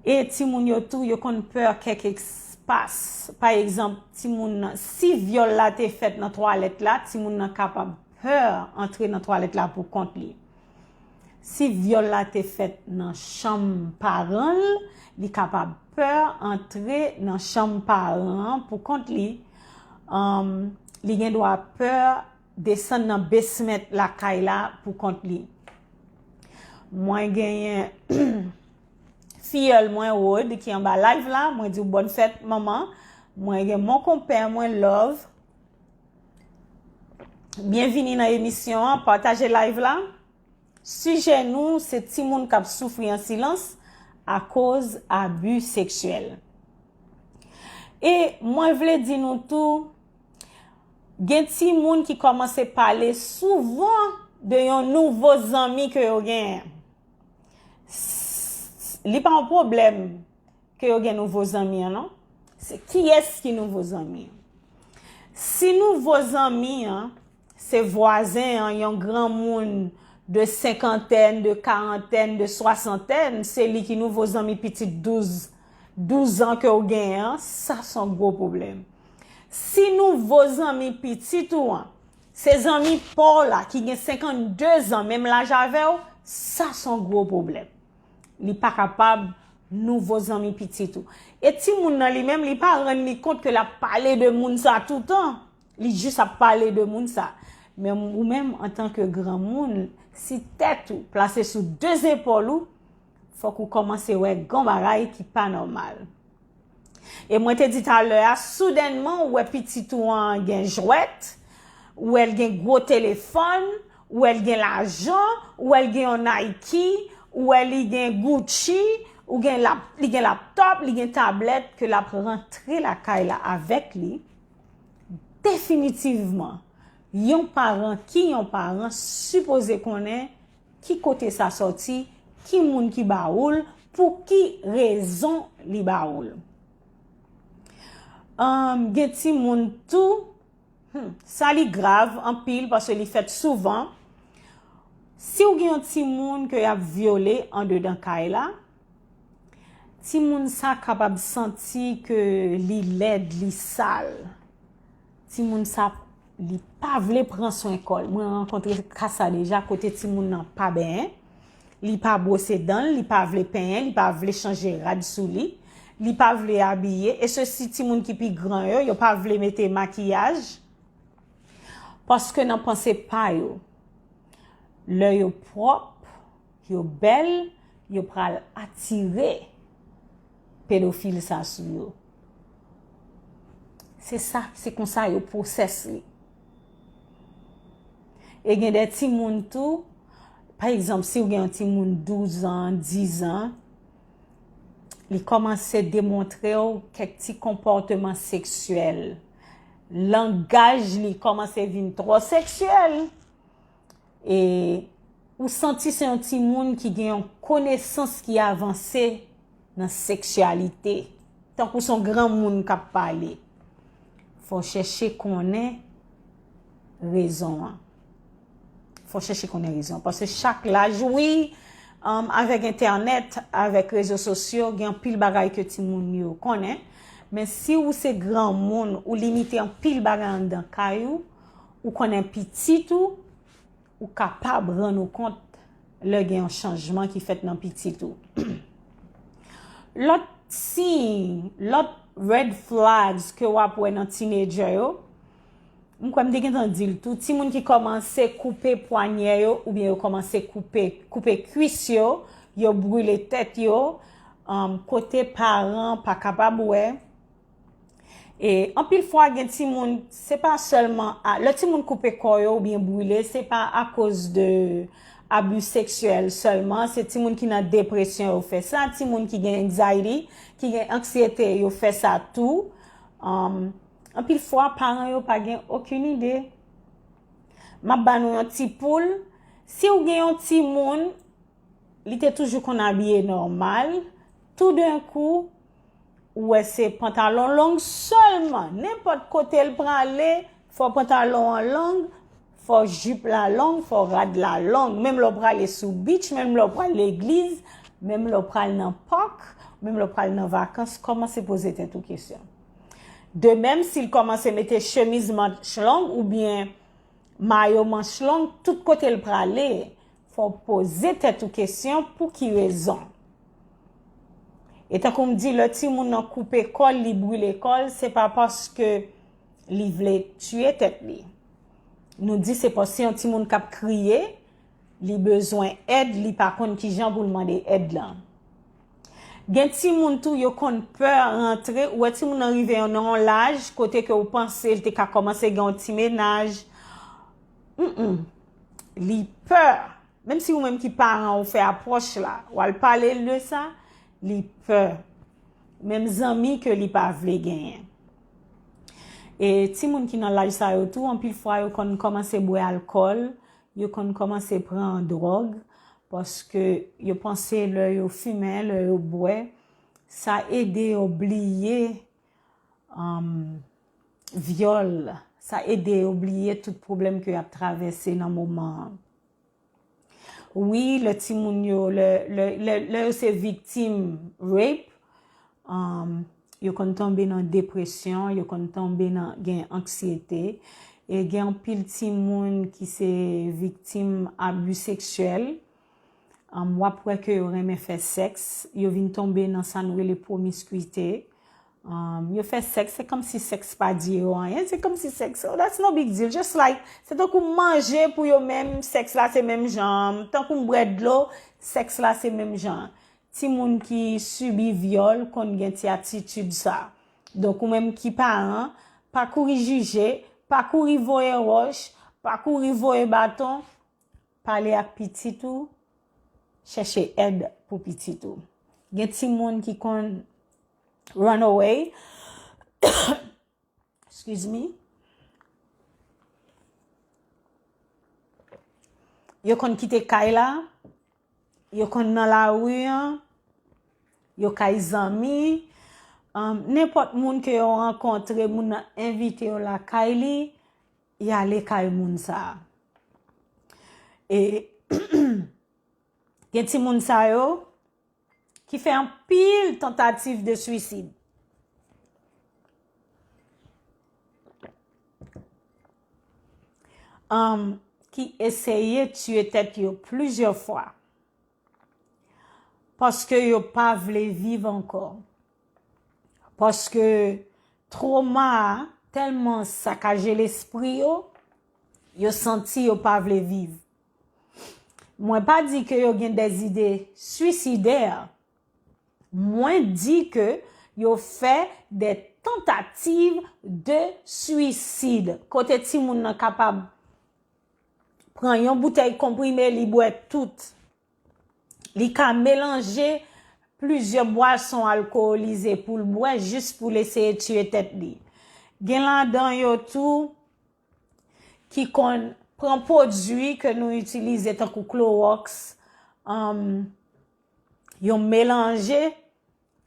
E timoun yo tou, yo konn pè kèk espas. Pa egzanp, timoun nan, si vyòl la te fèt nan twalèt la, timoun nan kapab pè antre nan twalèt la pou kont li. Si vyòl la te fèt nan chanm paran l, li kapab pè antre nan chanm paran an pou kont li. Anm, li gen dwa pè desann nan basement lakay la pou kont li. Mwen genyen fiyèl mwen Rod ki anba live la. Mwen di w bòn fèt manman. Mwen gen mon konpè mwen Love. Byenvini nan emisyon an. Pataje live la. Sijè nou se timoun k ap soufri an silans akoz abi seksyèl. E mwen vle di nou tou, gen timoun ki kòmanse pale souvan de yon nouvo zanmi ke yo genyen. S- Li pa yon pwoblèm ke yo gen nouvo zanmi an, non. Se kiyès ki nouvo zanmi an? Si nouvo zanmi an se vwazen an, yon granmoun de senkantèn, de karantèn, de swasantèn, se li ki nouvo zanmi pitit douz, douz an ke w genyen an, sa se yon gwo pwoblèm. Si nouvo zanmi pitit ou an, se zanmi pa w la ki gen senkannde zan, menm laj avè w, sa se yon gwo pwoblèm. Li pa kapab nouvo zanmi pitit ou. E timoun nan li menm, li pa rann li kont ke l ap pale de moun sa toutan. Li jis ap pale de moun sa. Men ou menm, antanke granmoun, si tèt ou plase sou de zepòl ou, fòk ou kòmanse wè gen bagay ki pa nòmal. E mwen te di talè a, soudènman, ou wè pitit ou an gen jwèt, ou wè l gen gwo telefòn, ou wè l gen lajan, ou wè l gen yon Nike, ou wè li gen Gucci, ou gen lap, li gen laptòp, li gen tablèt ke l ap rantre lakay la avèk li. Definitivman, yon paran ki yon paran sipoze konnen ki kote sa sòti, ki moun ki ba ou l, pou ki rezon li ba ou l. Ahn, gen timoun tou, hmm, sa li grav anpil paske li fèt souvan. Si w gen yon timoun ke y ap vyole andedan kay la, timoun sa kapab santi ke li lèd, li sal. Timoun sa, li pa vle pran swen kò l. Mwen rankontre ka sa deja, kote timoun nan pa benyen, li pa bwose dan l, li pa vle penyen, li pa vle chanje rad sou li, li pa vle abiye. E sesi timoun ki pi gran yo, yo pa vle mete makiyaj. Paske nan panse pa yo, lè yo pwòp, yo bèl, yo pral atire pedofil sa sou yo. Se sa, se konsa yo pwosès li. E gen de timoun tou, pa egzanp, si w gen yon timoun douz an, diz an, li kòmanse demontre w kèk ti konpòteman seksyèl. Langaj li kòmanse vin twò seksyèl. E ou santi se yon timoun ki gen yon konesans ki avanse nan seksyalite. Tankou se yon granmoun k ap pale. Fò w chèche konnen rezon an. Fò w chèche konnen rezon an. Paske chak laj, wi, um, avèk entènèt, avèk rezo sosyo, gen anpil bagay ke timoun yo konnen. Men si ou se granmoun, ou limite anpil bagay anndan kay ou, ou konnen pitit ou, ou kapab rann ou kont lè gen yon chanjman ki fèt nan pitit ou. Lòt siy, lòt red flags ke w ap wè nan teenager yo, m kwè m te gentan di l tou, timoun ki kòmanse koupe pwanyè yo oubyen yo kòmanse koupe, koupe kwis yo, yo brile tèt yo, um, kote paran pa kapab wè. E anpil fwa gen timoun, se pa sèlman a, lè timoun koupe kò yo oubyen brile, se pa akoz de abi seksyèl sèlman, se timoun ki nan depresyon yo fè sa, timoun ki gen anxiety, ki gen anksyete yo fè sa tou. Um, anpil fwa, paran yo pa gen okenn ide. M ap ba nou yon ti poul. Si w gen yon timoun, li te toujou konn abiye nòmal, toudenkou, ou wè se pantalon long sèlman. Nenpòt kote l prale, fò pantalon an long, fò jip la long, fò rad la long. Menm lè w prale sou beach, menm lè w pral legliz, menm lè w pral nan pak, menm lè w pral nan vakans, kòmanse poze tèt ou kesyon. De menm, si l kòmanse mete chemiz manch long oubyen mayo manch long, tout kote l prale, fò w poze tèt ou kesyon pou ki rezon. E tankou m di, lè timoun nan koupe kò l, li brile kò l, se pa paske li vle tiye tèt li. Nou di se paske se yon timoun k ap kriye, Li bezwen èd, li pa konn kijan pou l mande èd lan. Gen timoun tou, yo konn pè rantre, ou wè timoun nan rive nan yon laj kote ke ou panse l te ka kòmanse gen yon ti menaj. Mm-mm. Li pè. Menm si ou menm ki paran ou fè apwòch la, w al pale l de sa, li pè. Menm zanmi ke li pa vle genyen. E timoun ki nan laj sa yo tou, anpil fwa yo konn kòmanse bwè alkòl, yo konn kòmanse pran dwòg, paske yo panse lè yo fimen, lè yo bwè, sa ede yo bliye, um, vyòl, sa ede yo bliye tout pwoblèm ke y ap travèse nan moman an. Wi, lè timoun yo, lè, lè, lè, lè yo se viktim rape, um, yo konn tonbe nan depresyon, yo konn tonbe nan gen anksyete. E gen anpil timoun ki se viktim abi seksyèl. Um, w ap wè ke yo renmen fè sèks, yo vin tonbe nan sa nou rele pwomiskwite. Um, yo fè sèks, se kòmsi sèks pa di yo anyen, se kòmsi sèks, oh, that's no big deal, just like, se tankou manje pou yo menm, sèks la se menm jan, tankou m bwè dlo, sèks la se menm jan. Timoun ki sibi vyòl konn gen ti atitid sa. Donk, ou menm ki paran, pa kouri jije, pa kouri voye wòch, pa kouri voye baton, pale ak pitit ou, chèche èd pou pitit ou. Gen timoun ki konn run away, excuse me, yo konn kite kay la, yo konn nan lari an, yo kay zanmi, um, nenpòt moun ke yo rankontre, moun nan envite yo lakay li, y ale kay moun sa a. E gen timoun sa yo ki fè anpil tantativ de swisid. Um, ki eseye tiye tèt yo plizyè fwa. Paske yo pa vle viv ankò. Paske twoma a tèlman sakaje lespri yo, yo santi yo pa vle viv. Mwen pa di ke yo gen des idées suicidaires. Mwen di ke yo fè des tentatives de suicide. Kote timoun nan kapab pran yon boutèy konprime, li bwè tout. Li ka melanje plizyè bwason alkolize pou l bwè jis pou l eseye tiye tèt li. Gen ladan yo tou ki konn pran pwodui ke nou itilize tankou klowòks, um, yo melanje,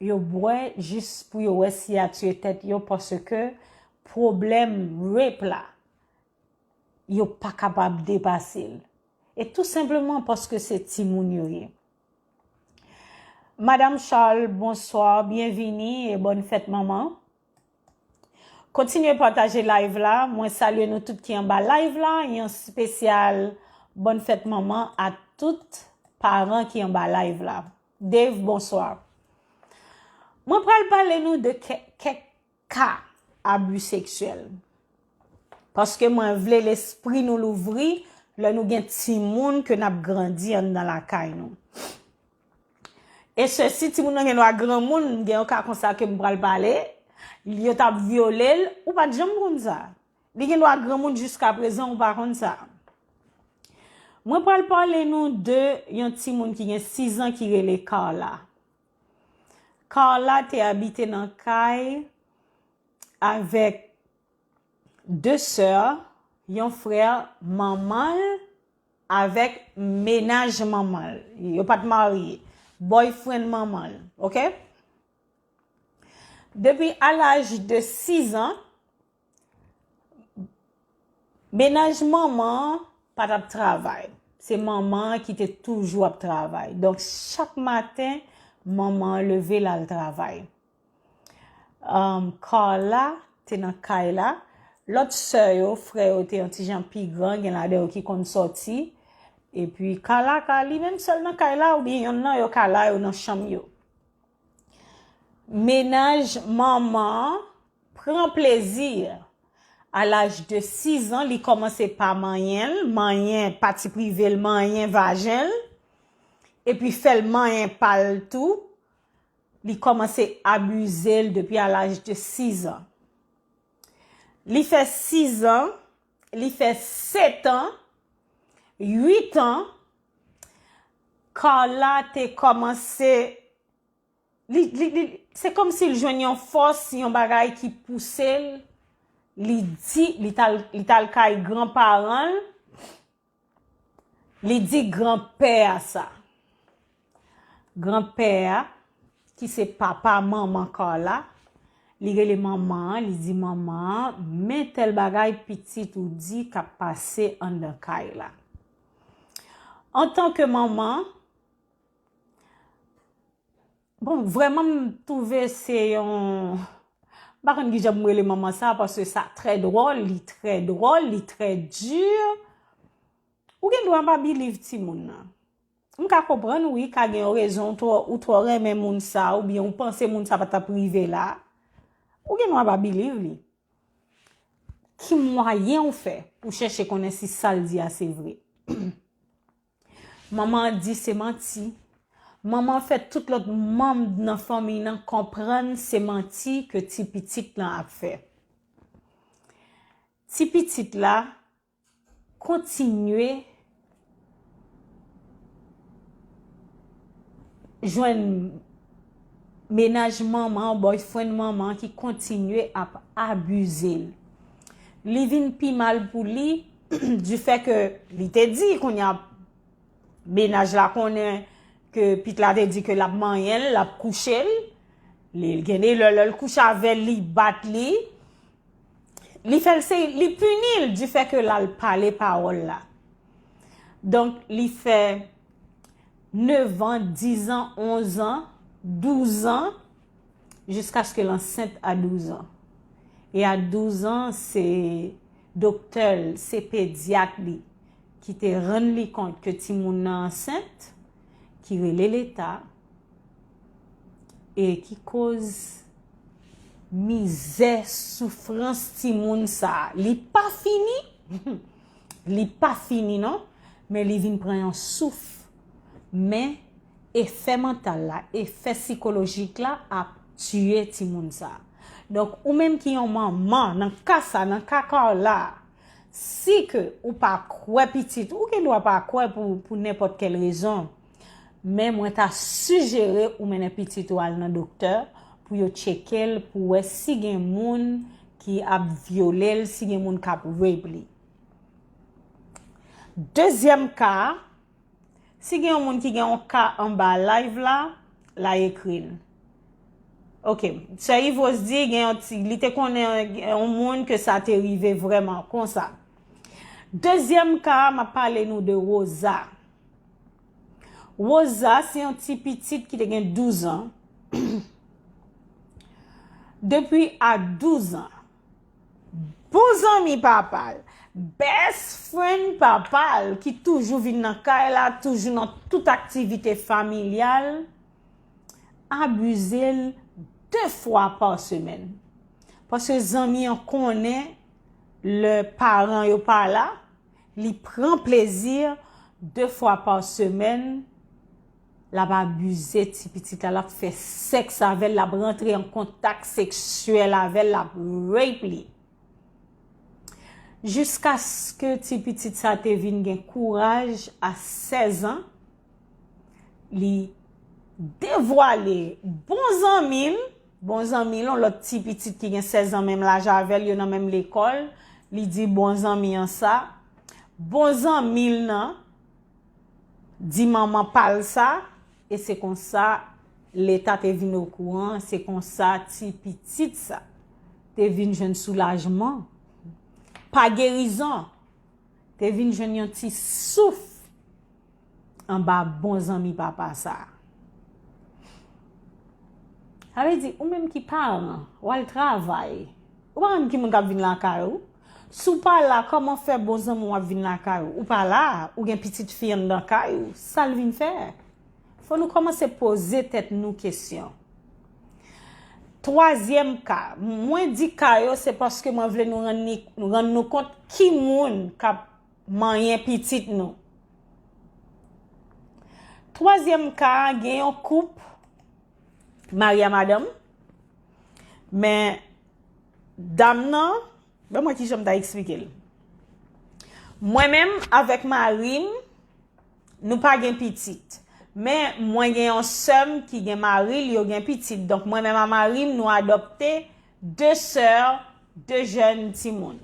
yo bwè jis pou yo wè si y a tiye tèt yo, paske pwoblèm rape la, yo pa kapab depase l. E tou senpleman paske se timoun yo ye. Madam Charles, bonswa, byenvini e bòn fèt manman. Kontinye pataje live la. Mwen salye nou tout ki anba live la. Yon espesyal bòn fèt manman a tout paran ki anba live la. Dave, bonswa. Mwen pral pale nou de kè-, kèk ka abi seksyèl. Paske mwen vle lespri nou louvri lè nou gen timoun ke n ap grandi anndan lakay nou. E se si timoun nan gen dwa granmoun, gen yon ka konsa ke m pral pale, yo t ap vyole l, ou pa t janm konn sa. Li gen dwa granmoun jiska prezan, ou pa konn sa. Mwen pral pale nou de yon timoun ki gen sis an ki rele Carla. Carla te abite nan kay avèk de sè, yon frè, manman l avèk mennaj manman l. Yo pa t marye. Boyfriend manman l, oke? Depi a laj de sis an, mennaj manman an pa t ap travay. Se manman an ki te toujou ap travay. Donk, chak maten, manman an leve l al travay. Um, Carla te nan kay la. Lòt sè yo, frè yo te yon ti jan pi gran, gen ladan yo ki konn sòti. Epi Carla ka li menm sèl nan kay la, oubyen yonn nan yo ka la yo nan chanm yo. Mennaj manman an pran plezi A laj de sis an, li kòmanse pa manyen l, manyen pati prive l, manyen vajen l, epi fè l manyen pa l tou. Li kòmanse abize l depi a laj de sis an. Li fè sis an, li fè sèt an, uit an, Carla te kòmanse, li, li, li, se kòmsi l jwenn yon fòs, yon bagay ki pouse l, li di, li t al, li t al kay granparan l, li di granpè a sa. Granpè a, ki se papa manman Carla, li rele manman an, li di manman an, men tèl bagay pitit ou di k ap pase anndan kay la. Antanke manman, bon, vrèman m twouve se yon, m pa konn kijan pou m rele manman sa, paske sa trè dwòl, li trè dwòl, li trè di. Ou gen dwa pa biliv timoun nan. M ka konprann, wi, ka gen yon rezon ou twò, ou twò renmen moun sa, oubyen ou panse moun sa pa t ap rive la. Ou gen dwa pa biliv li. Ki mwayen ou fè pou chèche konnen si sa l di a se vre? Manman an di se manti. Manman an fè tout lòt manm nan fanmi nan konprann se manti ke ti pitit lan ap fè. Ti pitit la kontinye jwenn mennaj manman, boyfriend manman ki kontinye ap abize l. Li vin pi mal pou li, du fait que li te di kounye a mennaj la konnen ke pit la te di ke l ap manyen l, l ap kouche l. Li gen de lè, lè l kouche avè l, li bat li. Li fè l se, li pini l du fait que l al pale pawòl la. Donk, li fè nev an, dis an, onz an, douz an, jiskaske l ansent a douz an. E a douz an, se doktè l, se pedyat li, ki te rann li kont ke timoun nan ansent, ki rele leta, e ki koz mizè, soufrans timoun sa a. Li pa fini, li pa fini non, men li vin pran yon souf. Men efè mantal la, efè sikolojik la ap tiye timoun sa a. Donk, ou menm ki yon manman, nan ka sa, nan ka Carla, si ke ou pa kwè pitit, ou gen dwa pa kwè pou, pou nenpòt kèl rezon, men mwen ta sijere ou mennen pitit ou al nan doktè pou yo tcheke l, pou wè si gen moun ki ap vyole l, si gen moun k ap rape li. Dezyèm ka, si gen yon moun ki gen yon ka anba live la, l a ekri n. Ok, sè Yvos di gen yon ti, li te konnen yon moun ke sa te rive vrèman konsa. Dezyèm ka, m ap pale nou de Rosa. Rosa se yon ti pitit ki te gen douz an. Depi a douz an, bon zanmi papa l, best friend papa l ki toujou vin nan kay la, toujou nan tout aktivite familyal, abize l de fwa pa semèn. Paske zanmi an konnen lè paran yo pa la, li pran plezi de fwa pa semèn, l ap abize ti pitit la, l ap fè sèks avè l, l ap rantre an kontak seksyèl avè l, l ap rape li. Jiskaske ti pitit sa te vin gen kouraj a sèz an, li devwale bon zanmi l, bon zanmi l, yon lòt ti pitit ki gen sèz an menm laj avè l, yo nan menm lekòl, li di bon zanmi an sa, bon zanmi l nan, di manman pa l sa, e se konsa leta te vin okouran, se konsa ti pitit sa te vin jwenn soulajman. Pa gerizon, te vin jwenn yon ti souf anba bon zanmi papa sa. Sa vle di, ou menm ki paran, w al travay, ou pa konn ki moun k ap vin lakay ou. Si w pa la, kòman fè bon zanmi w ap vin lakay ou? Ou pa la, ou gen pitit fi anndan kay ou, sa l vin fè? Fò nou kòmanse poze tèt nou kesyon. Twazyèm ka, mwen di ka yo, se paske mwen vle nou rann, ni, rann nou kont ki moun k ap manyen pitit nou. Twazyèm ka, gen yon koup, mari a madanm, men dam nan, ban mwen ki jan m ta eksplike l. Mwen menm avèk mari m, nou pa gen pitit. Men mwen gen yon sè m ki gen mari l, yo gen pitit. Donk mwen menm a mari m, nou adopte de sè, de jèn timoun.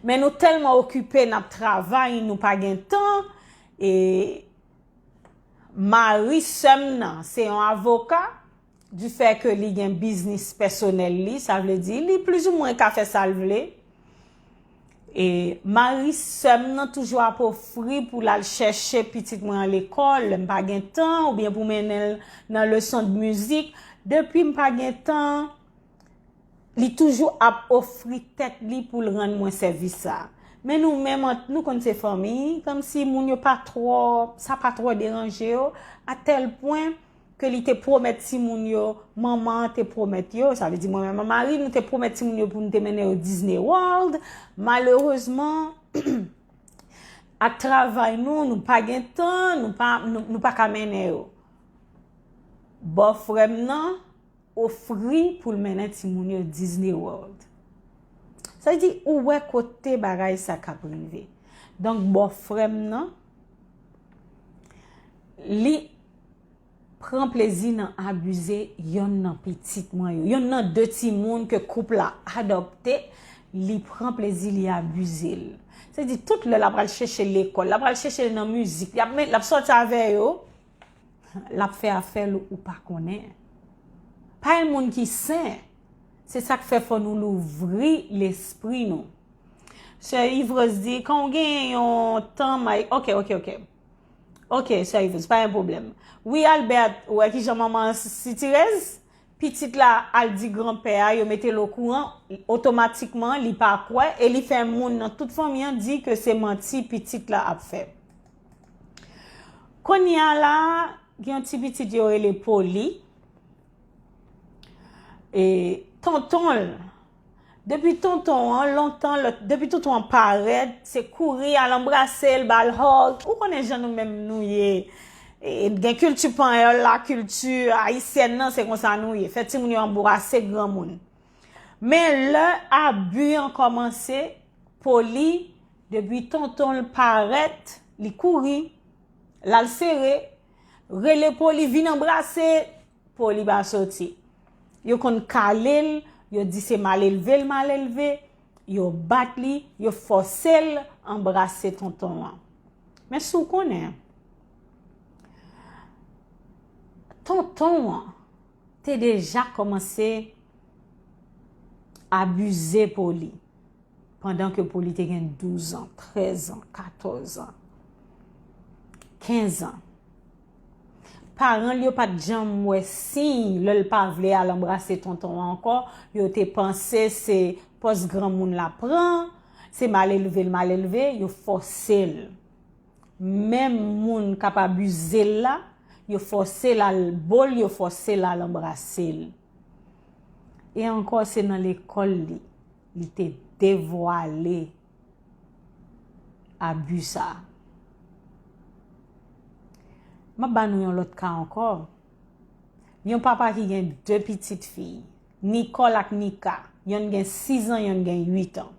Men nou tèlman okipe, n ap travay, nou pa gen tan. E mari sè m nan, se yon avoka. Du fait que li gen biznis pèsonèl li, sa vle di li plizoumwen ka fè sa l vle. E mari sè m nan toujou ap ofri pou l al chèche pitit mwen an lekòl, lè m pa gen tan, oubyen pou mennen l nan leson de mizik. Depi m pa gen tan, li toujou ap ofri tèt li pou l rann mwen sèvis sa. Men nou menm ant nou, konn se fanmi, kòmsi moun yo pa twò, sa pa twò deranje yo, a tèl pwen ke li te pwomèt timoun yo, manman an te pwomèt yo, sa vle di mwen menm ak mari, nou te pwomèt timoun yo pou nou te mennen yo Disney World. Malerezman, ak travay nou, nou pa gen tan, nou pa, nou, nou pa ka mennen yo. Bòfrè m nan ofri pou l mennen timoun yo Disney World. Sa vle di, ou wè kote bagay sa k ap rive. Donk, bòfrè m nan, li pran plezi nan abize yonn nan pitit mwen yo. Yonn nan de timoun ke koup la adopte, li pran plezi, li abize l. Se di, tout lè l ap al chèche l lekòl, l ap al chèche l nan mizik, l ap, men, l ap sòti avè yo, l ap fè afè l ou pa konnen. Pa yon moun ki sen. Se sa k fè fò nou louvri lespri nou. Sè Yvrose di, kan w gen yon tan may, ok, ok, ok. Ok, Sè Yvrose, pa yon pwoblèm. Wi, Albert, ou wè ki jan manman an si-, sitirèz? Pitit la al di granpè a, yo mete l okouran, otomatikman, li pa kwè, e li fè moun nan tout fanmi an di ke se manti pitit la ap fè. Kounye a la, gen yon ti pitit yo rele Poli. E tonton l, depi tonton an, lontan, lè, depi tonton an parèt, se kouri al anbrase l, ba l hug. Ou konnen jan nou menm nou ye. E, gen kilti panyòl la, kilti ayisyèn nan, se konsa nou ye. Fè timoun yo anbrase granmoun. Men lè abi an kòmanse, Poli, depi tonton l parèt, li kouri, l al sere, rele Poli, vin anbrase, Poli pa soti. Yo konn kale l, yo di se malelve l malelve, yo bat li, yo fòse l anbrase tonton an. Men si w konnen, tonton an te deja kòmanse abize Poli pandan ke Poli te gen douz an, trèz an, katòz an, kenz an. Paran l yo pa t janm wè siy lè l pa vle al anbrase tonton an ankò. Yo te panse se pòz granmoun l ap pran, se malelve l malelve, yo fòse l. Menm moun k ap abize l la, yo fòse l al bo l, yo fòse l al anbrase l. E ankò, se nan lekòl li, li te devwale abi sa a. M ap ba nou yon lòt ka ankò. Yon papa ki gen de pitit fi, Nicole ak Nika, yonn gen sis an, yonn gen uit an.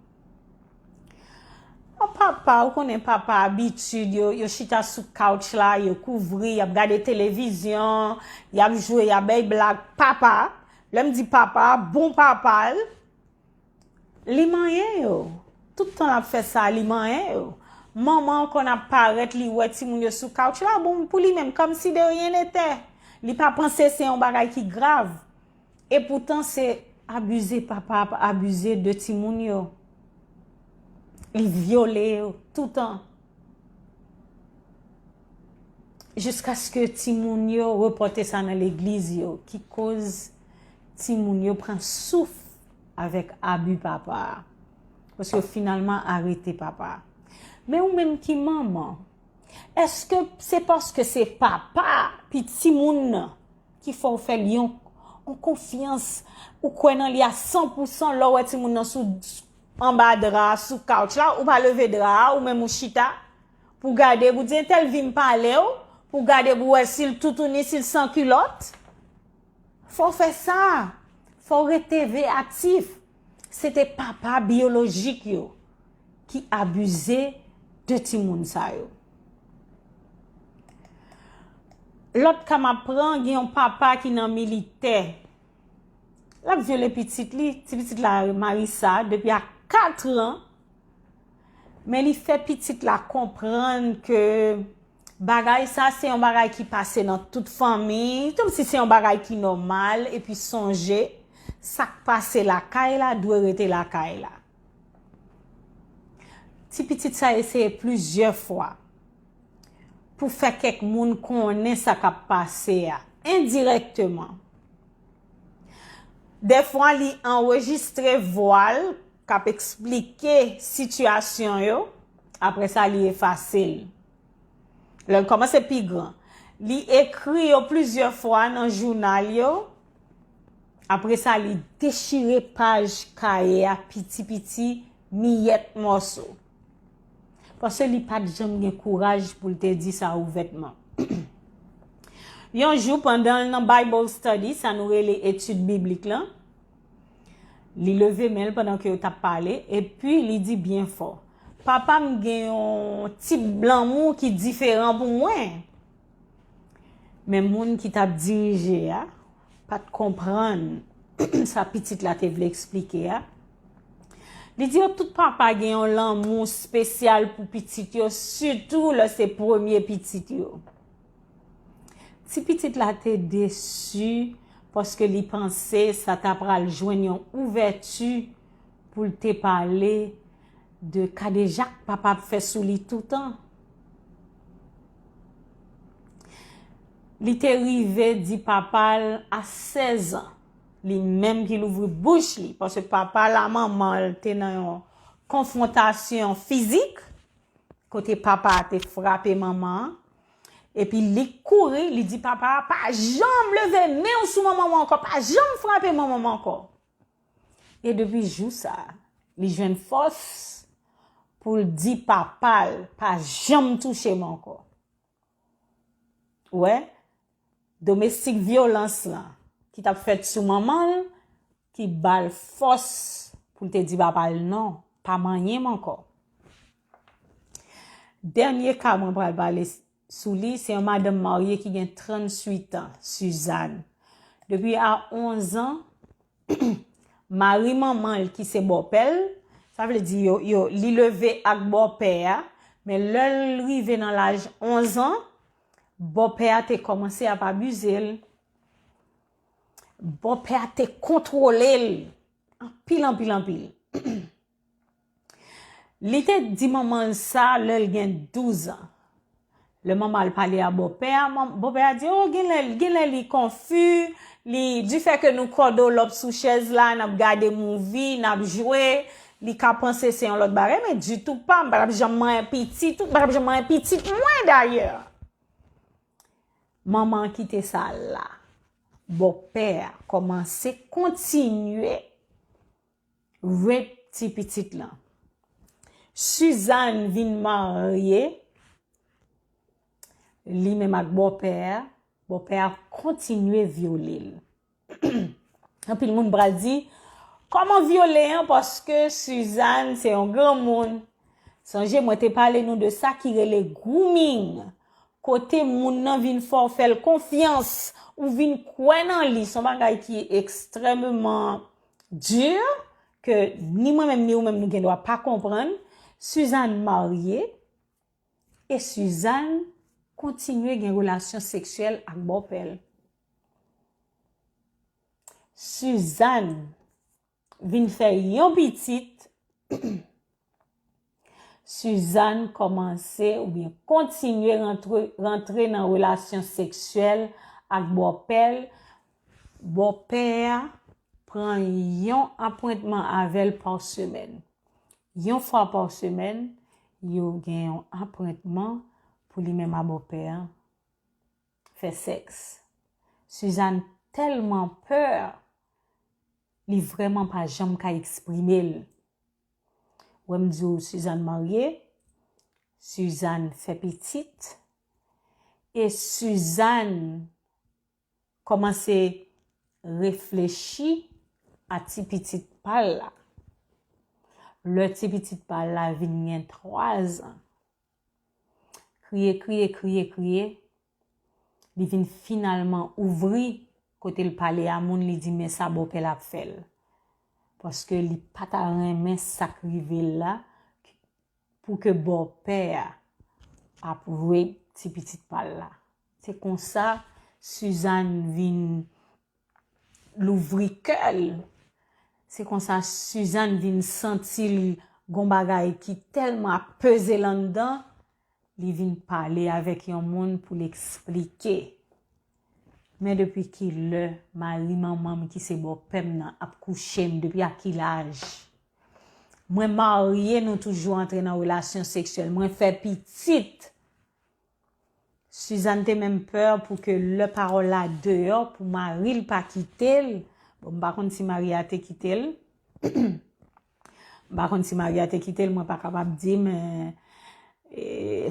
Bon, papa, ou konnen papa, abitid yo, yo chita sou couch la, yo kouvri, y ap gade televizyon, y ap jwe, y ap bay blag. Papa, lè m di papa, bon papa l, li manyen yo. Tout tan l ap fè sa, li manyen yo. Manman an konn ap parèt, li wè timoun yo sou couch la, bon, pou li menm, kòmsi de rien n'était. Li pa panse se yon bagay ki grav. Epoutan, se abize papa ap abize de timoun yo. Li vyole yo toutan. Jiskaske timoun yo repòte sa nan legliz yo, ki koz timoun yo pran souf avèk abi papa a. Paske yo finalman arete papa a. Men ou menm ki manman, èske se paske se papa pi timoun nan ki fè w fè l yon, Yon konfyans, ou kwè nan li a san pou san, lè w wè timoun nan sou anba dra, sou couch la, ou pa leve dra a, ou menm ou chita, pou gade, pou di, entèl vin pale w, pou gade, pou wè si l toutouni, si l san kilòt. Fò w fè sa. Fò w rete veyatif. Se te papa biyolojik yo ki abize de timoun sa yo. Lòt ka m ap pran, gen yon papa ki nan militè. L ap vyole pitit li, ti pitit la, Marissa, depi a kat an. Men li fè pitit la konprann ke bagay sa se yon bagay ki pase nan tout fanmi, kòmsi se yon bagay ki nòmal, epi sonje, sa k pase lakay la dwe rete lakay la. Ti pitit sa eseye plizyè fwa pou fè kèk moun konnen sa k ap pase a, endirèkteman. Dèfwa, li anrejistre vwa l k ap eksplike sitiyasyon yo, apre sa, li efase l. Lè l kòmanse pi gran, li ekri yo plizyè fwa nan jounal yo, apre sa, li dechire paj kaye a piti piti, miyèt mòso. Paske li pa t janm gen kouraj pou l te di sa ouvètman. Yon jou, pandan l nan Bible study, sa nou rele etid biblik lan, li leve men l pandan ke yo t ap pale, epi li di byen fò, "Papa m gen yon tip lanmou ki diferan pou mwen." Men moun ki t ap dirije a pa t konprann sa pitit la te vle eksplike a. Li di yo tout papa gen yon lanmou espesyal pou pitit yo, sitou lè se premye pitit yo. Ti pitit la te desi paske li panse sa ta pral jwenn yon ouvèti pou l te pale de kadejak papa ap fè sou li toutan. Li te rive di papa l a sèz an, li menm ki louvri bouch li, paske papa l a manman l te nan yon konfwontasyon fizik, kote papa a te frape manman an, epi li kouri, li di papa a, "Pa janm leve men w sou manman m ankò, pa janm frape manman m ankò." E depi jou sa a, li jwenn fòs pou l di papa l, "Pa janm touche m ankò." Ou wè, domestik vyolans lan ki t ap fèt sou manman l, ki ba l fòs pou l te di papa l, "Non, pa manyen m ankò." Dènye ka mwen pral pale sou li, se yon madanm marye ki gen tranntuit an, Suzanne. Depi a onz an, mari manman l ki se bòpè l, sa vle di yo, yo, li leve ak bòpè a, men lè l rive nan laj onz an, bòpè a te kòmanse ap abize l. Bòpè a te kontwole l anpil, anpil, anpil. Li te di manman l sa lè l gen douz an. Lè manman l pale a bòpè a, man- bòpè a di, "O, genlè, genlè li konfi, li, difè ke nou kòdolòp sou chèz la, n ap gade movie, n ap jwe, li ka panse se yon lòt bagay, men ditou pa, m pa t ap janm manyen pitit, ou pa t ap janm manyen pitit mwen dayè." Manman an kite sa la. Bòpè a kòmanse kontinye rape ti pitit lan. Suzanne vin marye, li menm ak bòpè a, bòpè a kontinye vyole l. Anpil moun pral di, "Kòman vyole an?" Paske Suzanne se yon granmoun. Sonje, mwen te pale nou de sa ki rele grooming. Kote moun nan vin fè w fè l konfyans, ou vin kwè nan li. Se yon bagay ki ekstrèmeman di, ke ni mwen menm, ni ou menm, nou gen dwa pa konprann. Suzanne marye, e Suzanne kontinye gen relasyon seksyèl ak bòpè l. Suzanne vin fè yon pitit, Suzanne kòmanse oubyen kontinye rantre, rantre nan relasyon seksyèl ak bòpè l. Bòpè a pran yon apwentman avè l pa semèn. Yon fwa pa semèn, yo gen yon apwentman pou li menm a bòpè a fè sèks. Suzanne tèlman pè, li vrèman pa janm ka eksprime l. Wè m di w, Suzanne marye, Suzanne fè pitit, e Suzanne kòmanse reflechi a ti pitit pa l la. Lè ti pitit pa l la vin gen twa zan, kriye, kriye, kriye, kriye, li vin finalman ouvri kote l pale a moun, li di, men sa bòpè l ap fè l. Paske li pa ta renmen sa k rive l la, pou ke bòpè a ap rape ti pitit pa l la. Se konsa Suzanne vin louvri kè l. Se konsa Suzanne vin santi l gon bagay ki tèlman ap peze l anndan, li vin pale avèk yon moun pou l eksplike. Men depi ki lè mari manman m ki se bòpè m nan ap kouche m? Depi a ki laj? Mwen marye, nou toujou antre nan relasyon seksyèl. Mwen fè pitit. Suzanne te menm pè pou ke lè pawòl la deyò, pou mari l pa kite l. Bon, m pa konn si mari a te kite l. M pa konn si mari a te kite l, mwen pa kapab di, men e,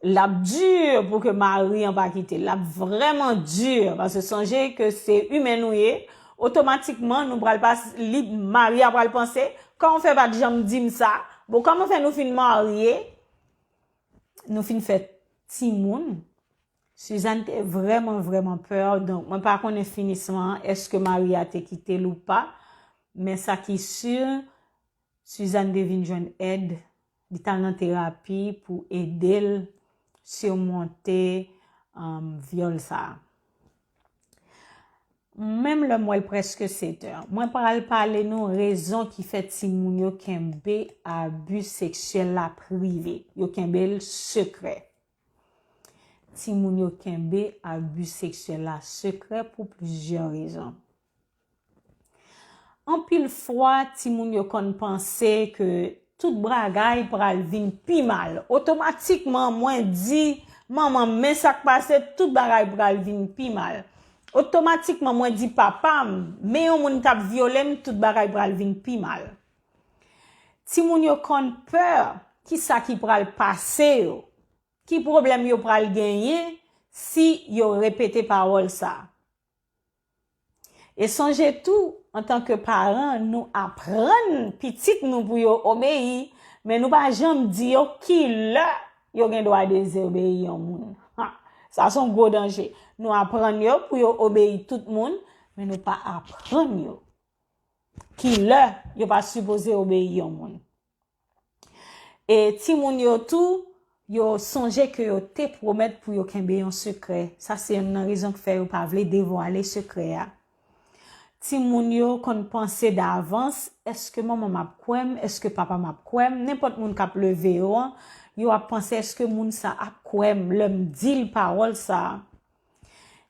l ap di pou ke mari an pa kite l. L ap vrèman di, paske sonje ke se imen nou ye. Otomatikman, nou pral pas, li, mari a pral panse, kòman fè pa t janm di m sa? Bon, kòman fè nou fin marye? Nou fin fè timoun. Suzanne te vrèman, vrèman pè. Donk, mwen pa konnen finisman an, èske mari a te kite l ou pa. Men sa ki si, Suzanne te vin jwenn èd. Li t al nan terapi pou ede l simonte, um, vyòl sa a. Menm lè m wè l prèske sèt è, mwen pral pale nou rezon ki fè timoun yo kenbe abi seksyèl la prive. Yo kenbe l sekrè. Timoun yo kenbe abi seksyèl la sekrè pou plizyè rezon. Anpil fwa, timoun yo konn panse ke tout bagay pral vin pi mal. Otomatikman, mwen di, manman, men sa k pase, tout bagay pral vin pi mal. Otomatikman, mwen di, papa m, men yon moun t ap vyole m, tout bagay pral vin pi mal. Timoun yo konn pè kisa ki pral pase yo, ki pwoblèm yo pral genyen si yo repete pawòl sa a. E sonje tou, antanke paran, nou aprann pitit nou pou yo obeyi, men nou pa janm di yo ki lè yo gen dwa dezobeyi yon moun. Ha, sa se yon gwo danje. Nou aprann yo pou yo obeyi tout moun, men nou pa aprann yo ki lè yo pa sipoze obeyi yon moun. E timoun yo tou, yo sonje ke yo te pwomèt pou yo kenbe yon sekrè. Sa se youn nan rezon ki fè yo pa vle devwale sekrè a. Timoun yo konn panse davans, èske manman m ap kwè m, èske papa m ap kwè m, nenpòt moun k ap leve yo an, yo ap panse, èske moun sa ap kwè m lè m di l pawòl sa a?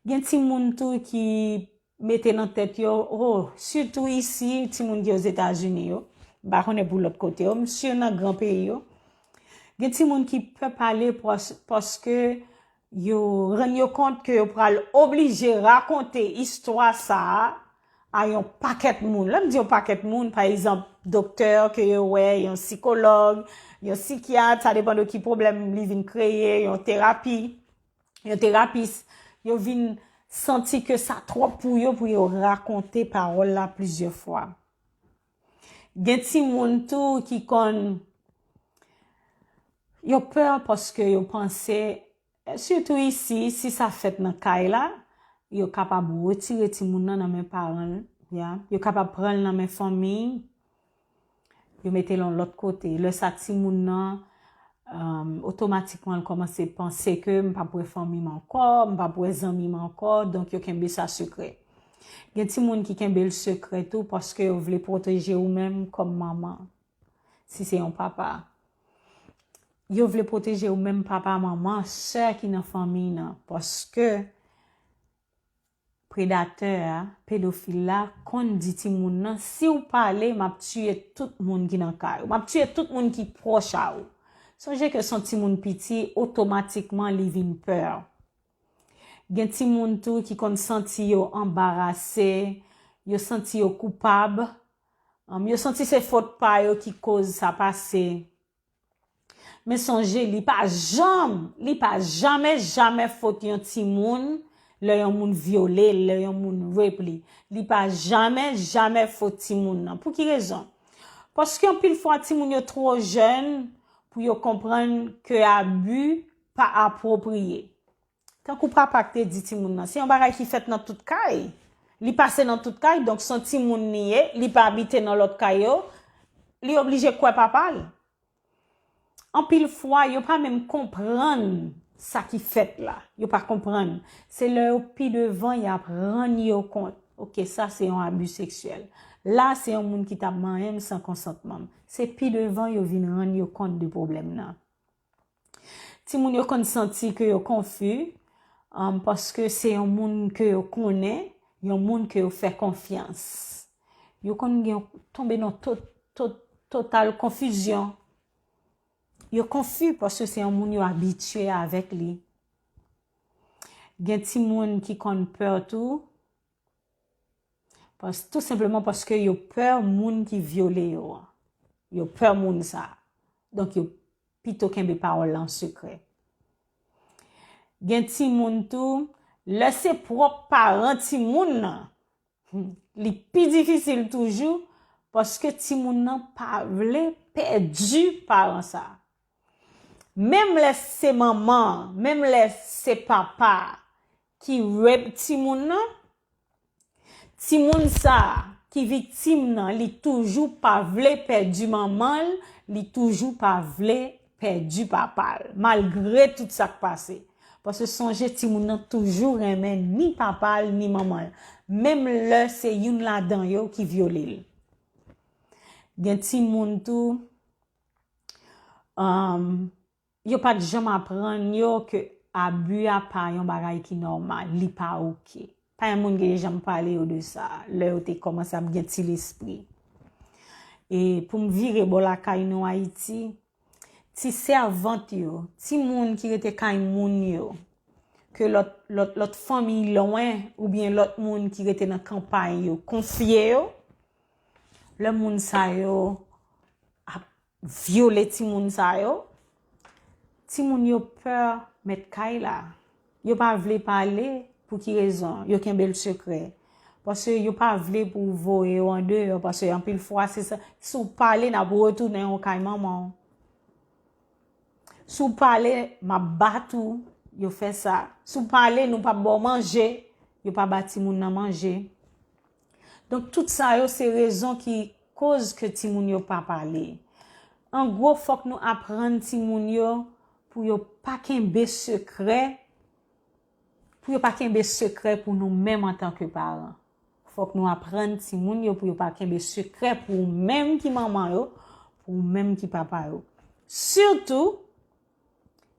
Gen timoun tou ki mete nan tèt yo, oh, sitou isi, timoun ki Ozetazini yo, m pa konnen pou lòt kote yo, m si nan gran peyi yo, gen timoun ki pè pale pòs-, paske yo rann yo kont ke yo pral oblije rakonte istwa sa a a yon pakèt moun. Lè m di yon pakèt moun, pa egzanp, doktè ke yo wè, yon sikològ, yon sikyat, sa depann de ki pwoblèm li vin kreye, yon terapi, yon terapis, yo vin santi ke sa twòp pou yo, pou yo rakonte pawòl la plizyè fwa. Gen timoun tou ki konn, yo pè paske yo panse, sitou isi, si sa fèt nan kay la, yo kapab retire timoun nan nan men paran l, ya. Yo kapab pran l nan men fanmi, yo mete l yon lòt kote. Lè sa timoun nan, um, otomatikman l kòmanse panse ke m p ap wè fanmi m ankò, m p ap wè zanmi m ankò, donk yo kenbe sa sekrè. Gen timoun ki kenbe l sekrè tou paske yo vle pwoteje ou menm kòm manman, si se yon papa. Yo vle pwoteje ou menm papa, manman, sè ki nan fanmi nan, paske predatè a, pedofil la, konn di timoun nan, si w pale, m ap tiye tout moun ki nan kay ou. M ap tiye tout moun ki pwòch a ou. Sonje ke se yon timoun piti, otomatikman li vin pè. Gen timoun tou ki konn santi yo anbarase, yo santi yo koupab, um, yo santi se fòt pa yo ki koz sa pase. Men sonje, li pa janm, li pa jamè, jamè fòt yon timoun lè yon moun vyole l, lè yon moun rape li. Li pa jamè, jamè fòt timoun nan. Pou ki rezon? Paske anpil fwa, timoun yo twò jèn pou yo konprann ke abi pa apwopriye. Tankou papa k te di timoun nan, se yon bagay ki fèt nan tout kay. Li pase nan tout kay, donk se yon timoun li ye, li pa abite nan lòt kay yo, li oblije kwè papa l. Anpil fwa, yo pa menm konprann sa ki fèt la. Yo pa konprann. Se lè yo pi devan, y ap rann yo kont. Ok, sa se yon abi seksyèl. La, se yon moun ki t ap manyen m san konsantman m. Se pi devan yo vin rann yo kont de pwoblèm nan. Timoun yo konn santi ke yo konfi, um, paske se yon moun ke yo konnen, yon moun ke yo fè konfyans. Yo konn gen tonbe nan to-, to-, total konfizyon. Yo konfi paske se yon moun yo abitye avèk li. Gen timoun ki konn pè tou, pas-, tou senpleman paske yo pè moun ki vyole yo an. Yo pè moun sa a. Donk, yo pito kenbe pawòl la an sekrè. Gen timoun tou, lè se pwòp paran timoun nan, hmm, li pi difisil toujou, paske timoun nan pa vle pèdi paran sa a. Menm lè se manman an, menm lè se papa a ki rape timoun nan, timoun sa a ki viktim nan, li toujou pa vle pèdi manman l, li toujou pa vle pèdi papa l, malgre tout sa k pase. Paske sonje, timoun nan toujou renmen ni papa l, ni manman l, menm lè se youn ladan yo ki vyole l. Gen timoun tou, um, yo pa t janm aprann yo ke abi a pa yon bagay ki nòmal, li pa oke. Pa yon moun ki te janm pale yo de sa, lè yo te kòmanse ap gen ti lespri. E pou m vire bò lakay nou Ayiti, ti sèvant yo, timoun ki rete kay moun yo, ke lòt, lòt, lòt fanmi lwen oubyen lòt moun ki rete nan kanpay yo konfye yo, lè moun sa yo ap vyole timoun sa yo, timoun yo pè mèt kay la. Yo pa vle pale. Pou ki rezon? Yo kenbe l sekrè. Paske yo pa vle pou voye yo andeyò, paske anpil fwa, se sa, si w pale, n ap retounen w kay manman w. Si w pale, m ap bat ou, yo fè sa. Si w pale, nou p ap ba w manje, yo pa ba timoun nan manje. Donk, tout sa yo, se rezon ki koz ke timoun yo pa pale. An gwo, fòk nou aprann timoun yo pou yo pa kenbe sekrè, pou yo pa kenbe sekrè pou nou menm antanke paran. Fòk nou aprann timoun yo pou yo pa kenbe sekrè pou ou menm ki manman yo, pou ou menm ki papa yo. Sitou,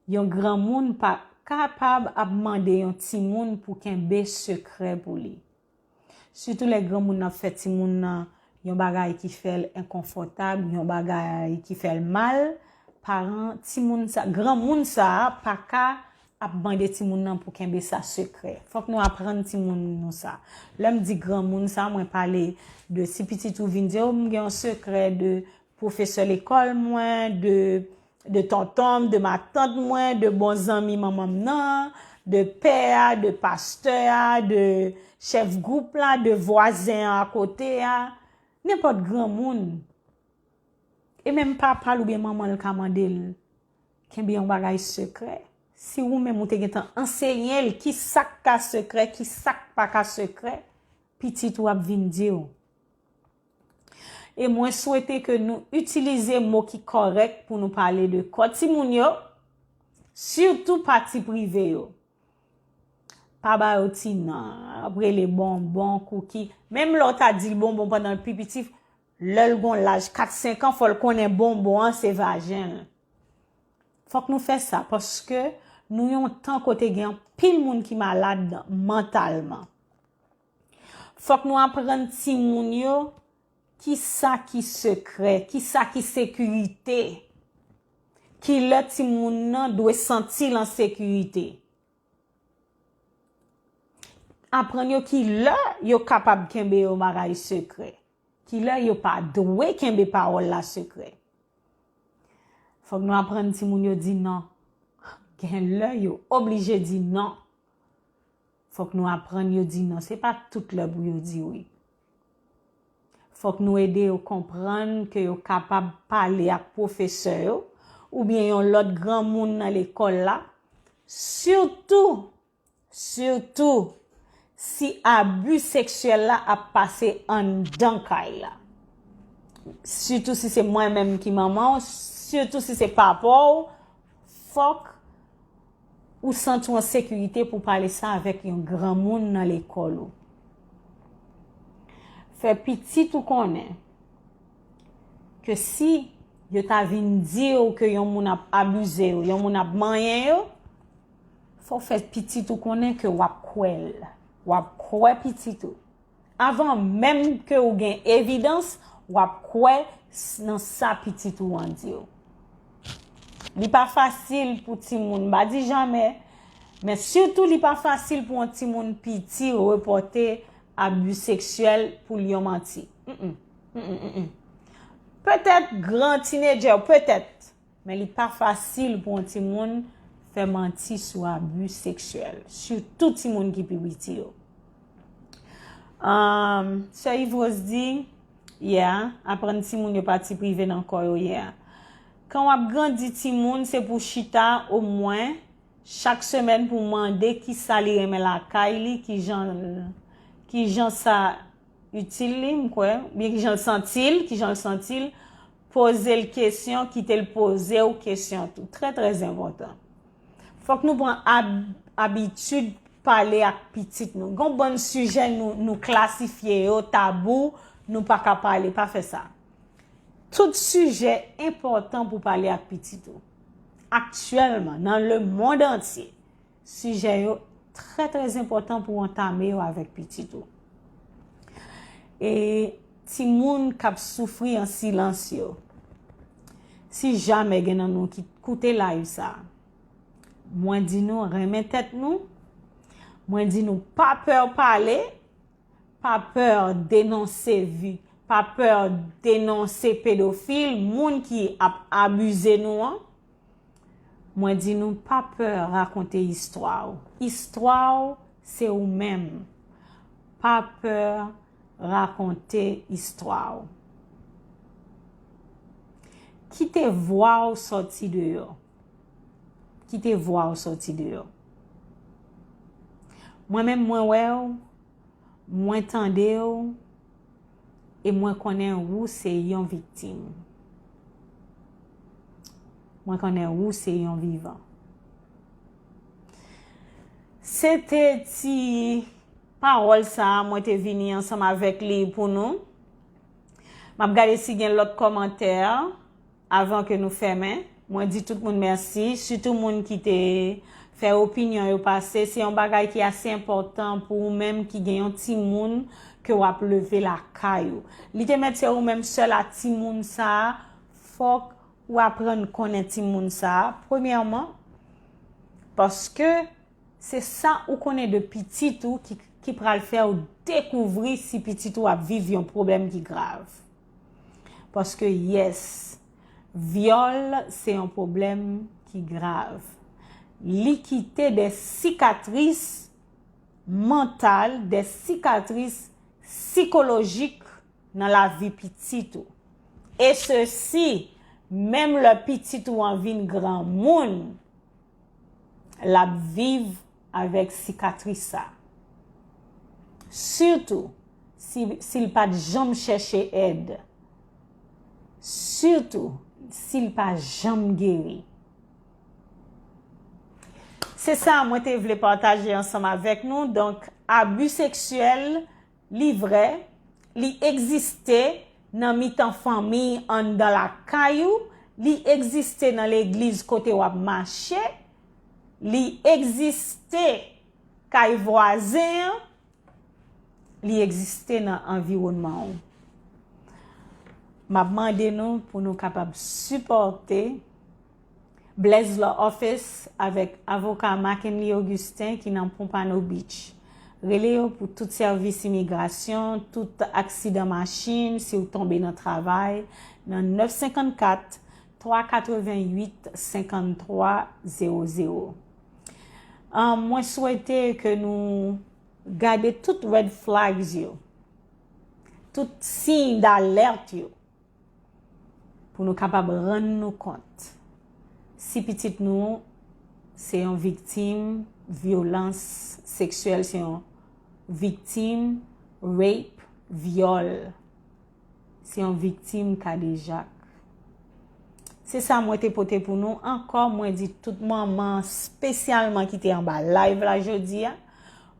yon granmoun pa kapab ap mande yon timoun pou kenbe sekrè pou li. Sitou lè granmoun nan ap fè timoun nan yon bagay ki fè l enkonfòtab, yon bagay ki fè l mal, paran timoun sa, granmoun sa a pa ka ap mande timoun nan pou kenbe sa sekrè. Fòk nou aprann timoun nou sa. Lè m di granmoun sa, mwen pale de si pitit ou vin di, "O, m gen yon sekrè de pwofesè lekòl mwen, de, de tonton m, de matant mwen, de bon zanmi manman m nan, de pè a, de pastè a, de chèf gwoup la, de vwazen an akote a." Nenpòt granmoun. E menm papa l oubyen manman l ka mande l kenbe yon bagay sekrè. Si ou menm ou te gentan ansenye l ki sa k ka sekrè, ki sa k pa ka sekrè, pitit ou ap vin di w. E mwen swete ke nou itilize mo ki kòrèk pou nou pale de kò timoun yo, sitou pati prive yo. Pa ba yo ti non, ap rele bonbon, kouki. Menm lè w ta di l bonbon pandan l pi piti, lè l gon laj kat, senk an, fò l konnen bonbon an se vajen l. Fòk nou fè sa, paske nou yon tan kote gen anpil moun ki malad mantalman. Fòk nou aprann timoun yo ki sa ki sekrè, ki sa ki sekirite, ki lè timoun nan dwe santi l an sekirite. aprann yo ki lè yo kapab kenbe yon bagay sekrè, ki lè yo pa dwe kenbe pawòl la sekrè. Fòk nou aprann timoun yo di non. Gen lè yo oblije di non. Fòk nou aprann yo di non. Se pa tout lè pou yo di wi. Fòk nou ede yo konprann ke yo kapab pale ak pwofesè yo oubyen yon lòt granmoun nan lekòl la, sitou, sitou si abi seksyèl la ap pase anndan kay la. Sitou si se mwen menm ki manman w, sitou si se papa w, fòk ou santi w an sekirite pou pale sa avèk yon granmoun nan lekòl ou. Fè pitit ou konnen ke si yo ta vin di w ke yon moun ap abize yo, yon moun ap manyen yo, fò w fè pitit ou konnen ke w ap kwè l. W ap kwè pitit ou. Avan menm ke ou gen evidans, w ap kwè s- nan sa pitit ou an di w. Li pa fasil pou timoun, m pa di jamè, men sitou li pa fasil pou yon timoun piti repòte abi seksyèl pou l yon manti. Mm-mm. Mm-mm, mm-mm. Petèt gran tinedjè, petèt, men li pa fasil pou yon timoun fè manti sou abi seksyèl, sitou timoun ki pi piti yo. Um, Sè Yvrose di, yeah, aprann timoun yo pati prive nan kò yo, yeah. Kan w ap grandi timoun, se pou chita omwen chak semèn pou mande kisa li renmen lakay li, kijan, kijan sa itil li, m kwè, oubyen kijan l santi l, kijan l santi l, poze l kesyon, kite l poze w kesyon tou. Trè, trè enpòtan. Fòk nou pran ab- abitid pale ak pitit nou. Gon bann sijè nou, nou klasifye yo tabou, nou pa ka pale, pa fè sa. Tout sijè enpòtan pou pale ak pitit ou. Aktyèlman, nan lemonn antye, sijè yo trè, trè enpòtan pou w antame yo avèk pitit ou. E timoun k ap soufri an silans yo. Si jamè gen nan nou ki koute live sa, mwen di nou renmen tèt nou. Mwen di nou pa pè pale, pa pè denonse vi, pa pè denonse pedofil, moun ki ap abize nou an. Mwen di nou pa pè rakonte istwa w. Istwa w se ou menm. Pa pè rakonte istwa w. Kite vwa w sòti deyò. Kite vwa w sòti deyò. Mwen menm mwen wè w, mwen tande w, e mwen konnen ou se yon viktim. Mwen konnen ou se yon vivan. Se te ti pawòl sa a mwen te vini ansanm avèk li pou nou. M ap gade si gen lòt kòmantè avan ke nou fèmen. Mwen di tout moun mèsi, sitou moun ki te fè opinyon yo pase. Se yon bagay ki ase enpòtan pou ou menm ki gen yon timoun ke w ap leve lakay ou. Li te mèt se ou menm sèl a timoun sa a. Fòk ou aprann konnen timoun sa a, premyèman, paske se sa ou konnen de pitit ou ki, ki pral fè w dekouvri si pitit ou ap viv yon pwoblèm ki grav. Paske, yes, vyòl se yon pwoblèm ki grav. Li kite de sikatris mantal, de sikatris sikolojik nan lavi pitit ou. E sesi, menm lè pitit ou an vin granmoun, l ap viv avèk sikatris sa. Sitou si, si l pa t janm chèche èd. Sitou si l pa janm geri. Se sa mwen te vle pataje ansanm avèk nou. Donk, abi seksyèl, li vrè, li egziste nan mitan fanmi anndan lakay ou, li egziste nan legliz kote w ap mache, li egziste kay vwazen an, li egziste nan anviwònman w. M ap mande nou pou nou kapab sipòte Blaise Law Office avèk avoka Mackenly Augustin ki nan Pompano Beach. Rele yo pou tout sèvis imigrasyon, tout aksidan machin, si w tonbe nan travay, nan nèf senkann kat, twa katrevenn uit, senkann twa zewo zewo. Ahn, mwen swete ke nou gade tout red flags yo, tout siy d'alerte yo, pou nou kapab rann nou kont si pitit nou se yon viktim vyolans seksyèl, se yon viktim rape, vyòl, se yon viktim kadejak. Se sa mwen te pote pou nou ankò. Mwen di tout manman, espesyalman ki te anba live la jodi a,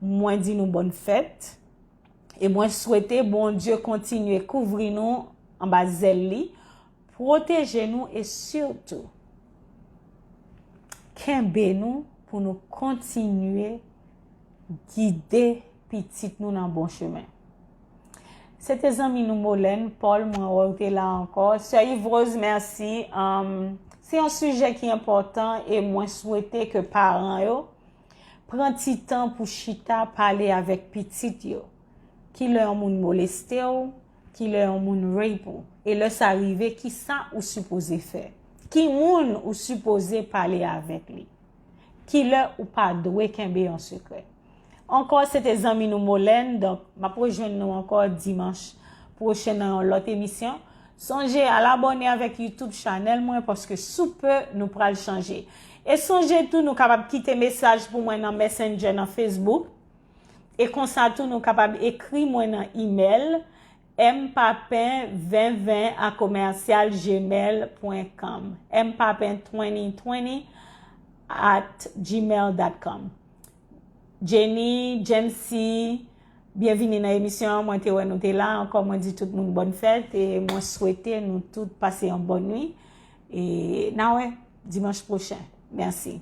mwen di nou bòn fèt. E mwen swete Bondye kontinye kouvri nou anba zèl li, pwoteje nou e sitou kenbe nou pou nou kontinye gide pitit nou nan bon chemen. Se te zanmi nou Molène Paul, mwen wè w te la ankò. Sè Yvrose, mèsi. Um, se yon sijè ki enpòtan e mwen swete ke paran yo pran ti tan pou chita pale avèk pitit yo. Kilè yon moun moleste w, kilè yon moun rape ou. E lè sa rive, ki sa ou sipoze fè? Ki moun ou sipoze pale avèk li? Kilè ou pa dwe kenbe yon sekrè? Ankò, se te zanmi nou Molène, donk m ap rejwenn nou ankò dimanch pwochen nan yon lòt emisyon. Sonje al abòne avèk YouTube chanèl mwen, paske sou pe nou pral chanje. E sonje tou, nou kapab kite mesaj pou mwen nan Messenger, nan Facebook. E konsa tou, nou kapab ekri mwen nan imèl, m papen ven ven a commercial gmail point com, m papen twenty twenty at gmail dot com. Jenny, Jamesy, byenvini nan emisyon an. Mwen te wè nou te la ankò. Mwen di tout moun bòn fèt e mwen swete nou tout pase yon bòn nwi. E n a wè dimanch pwochen. Mèsi.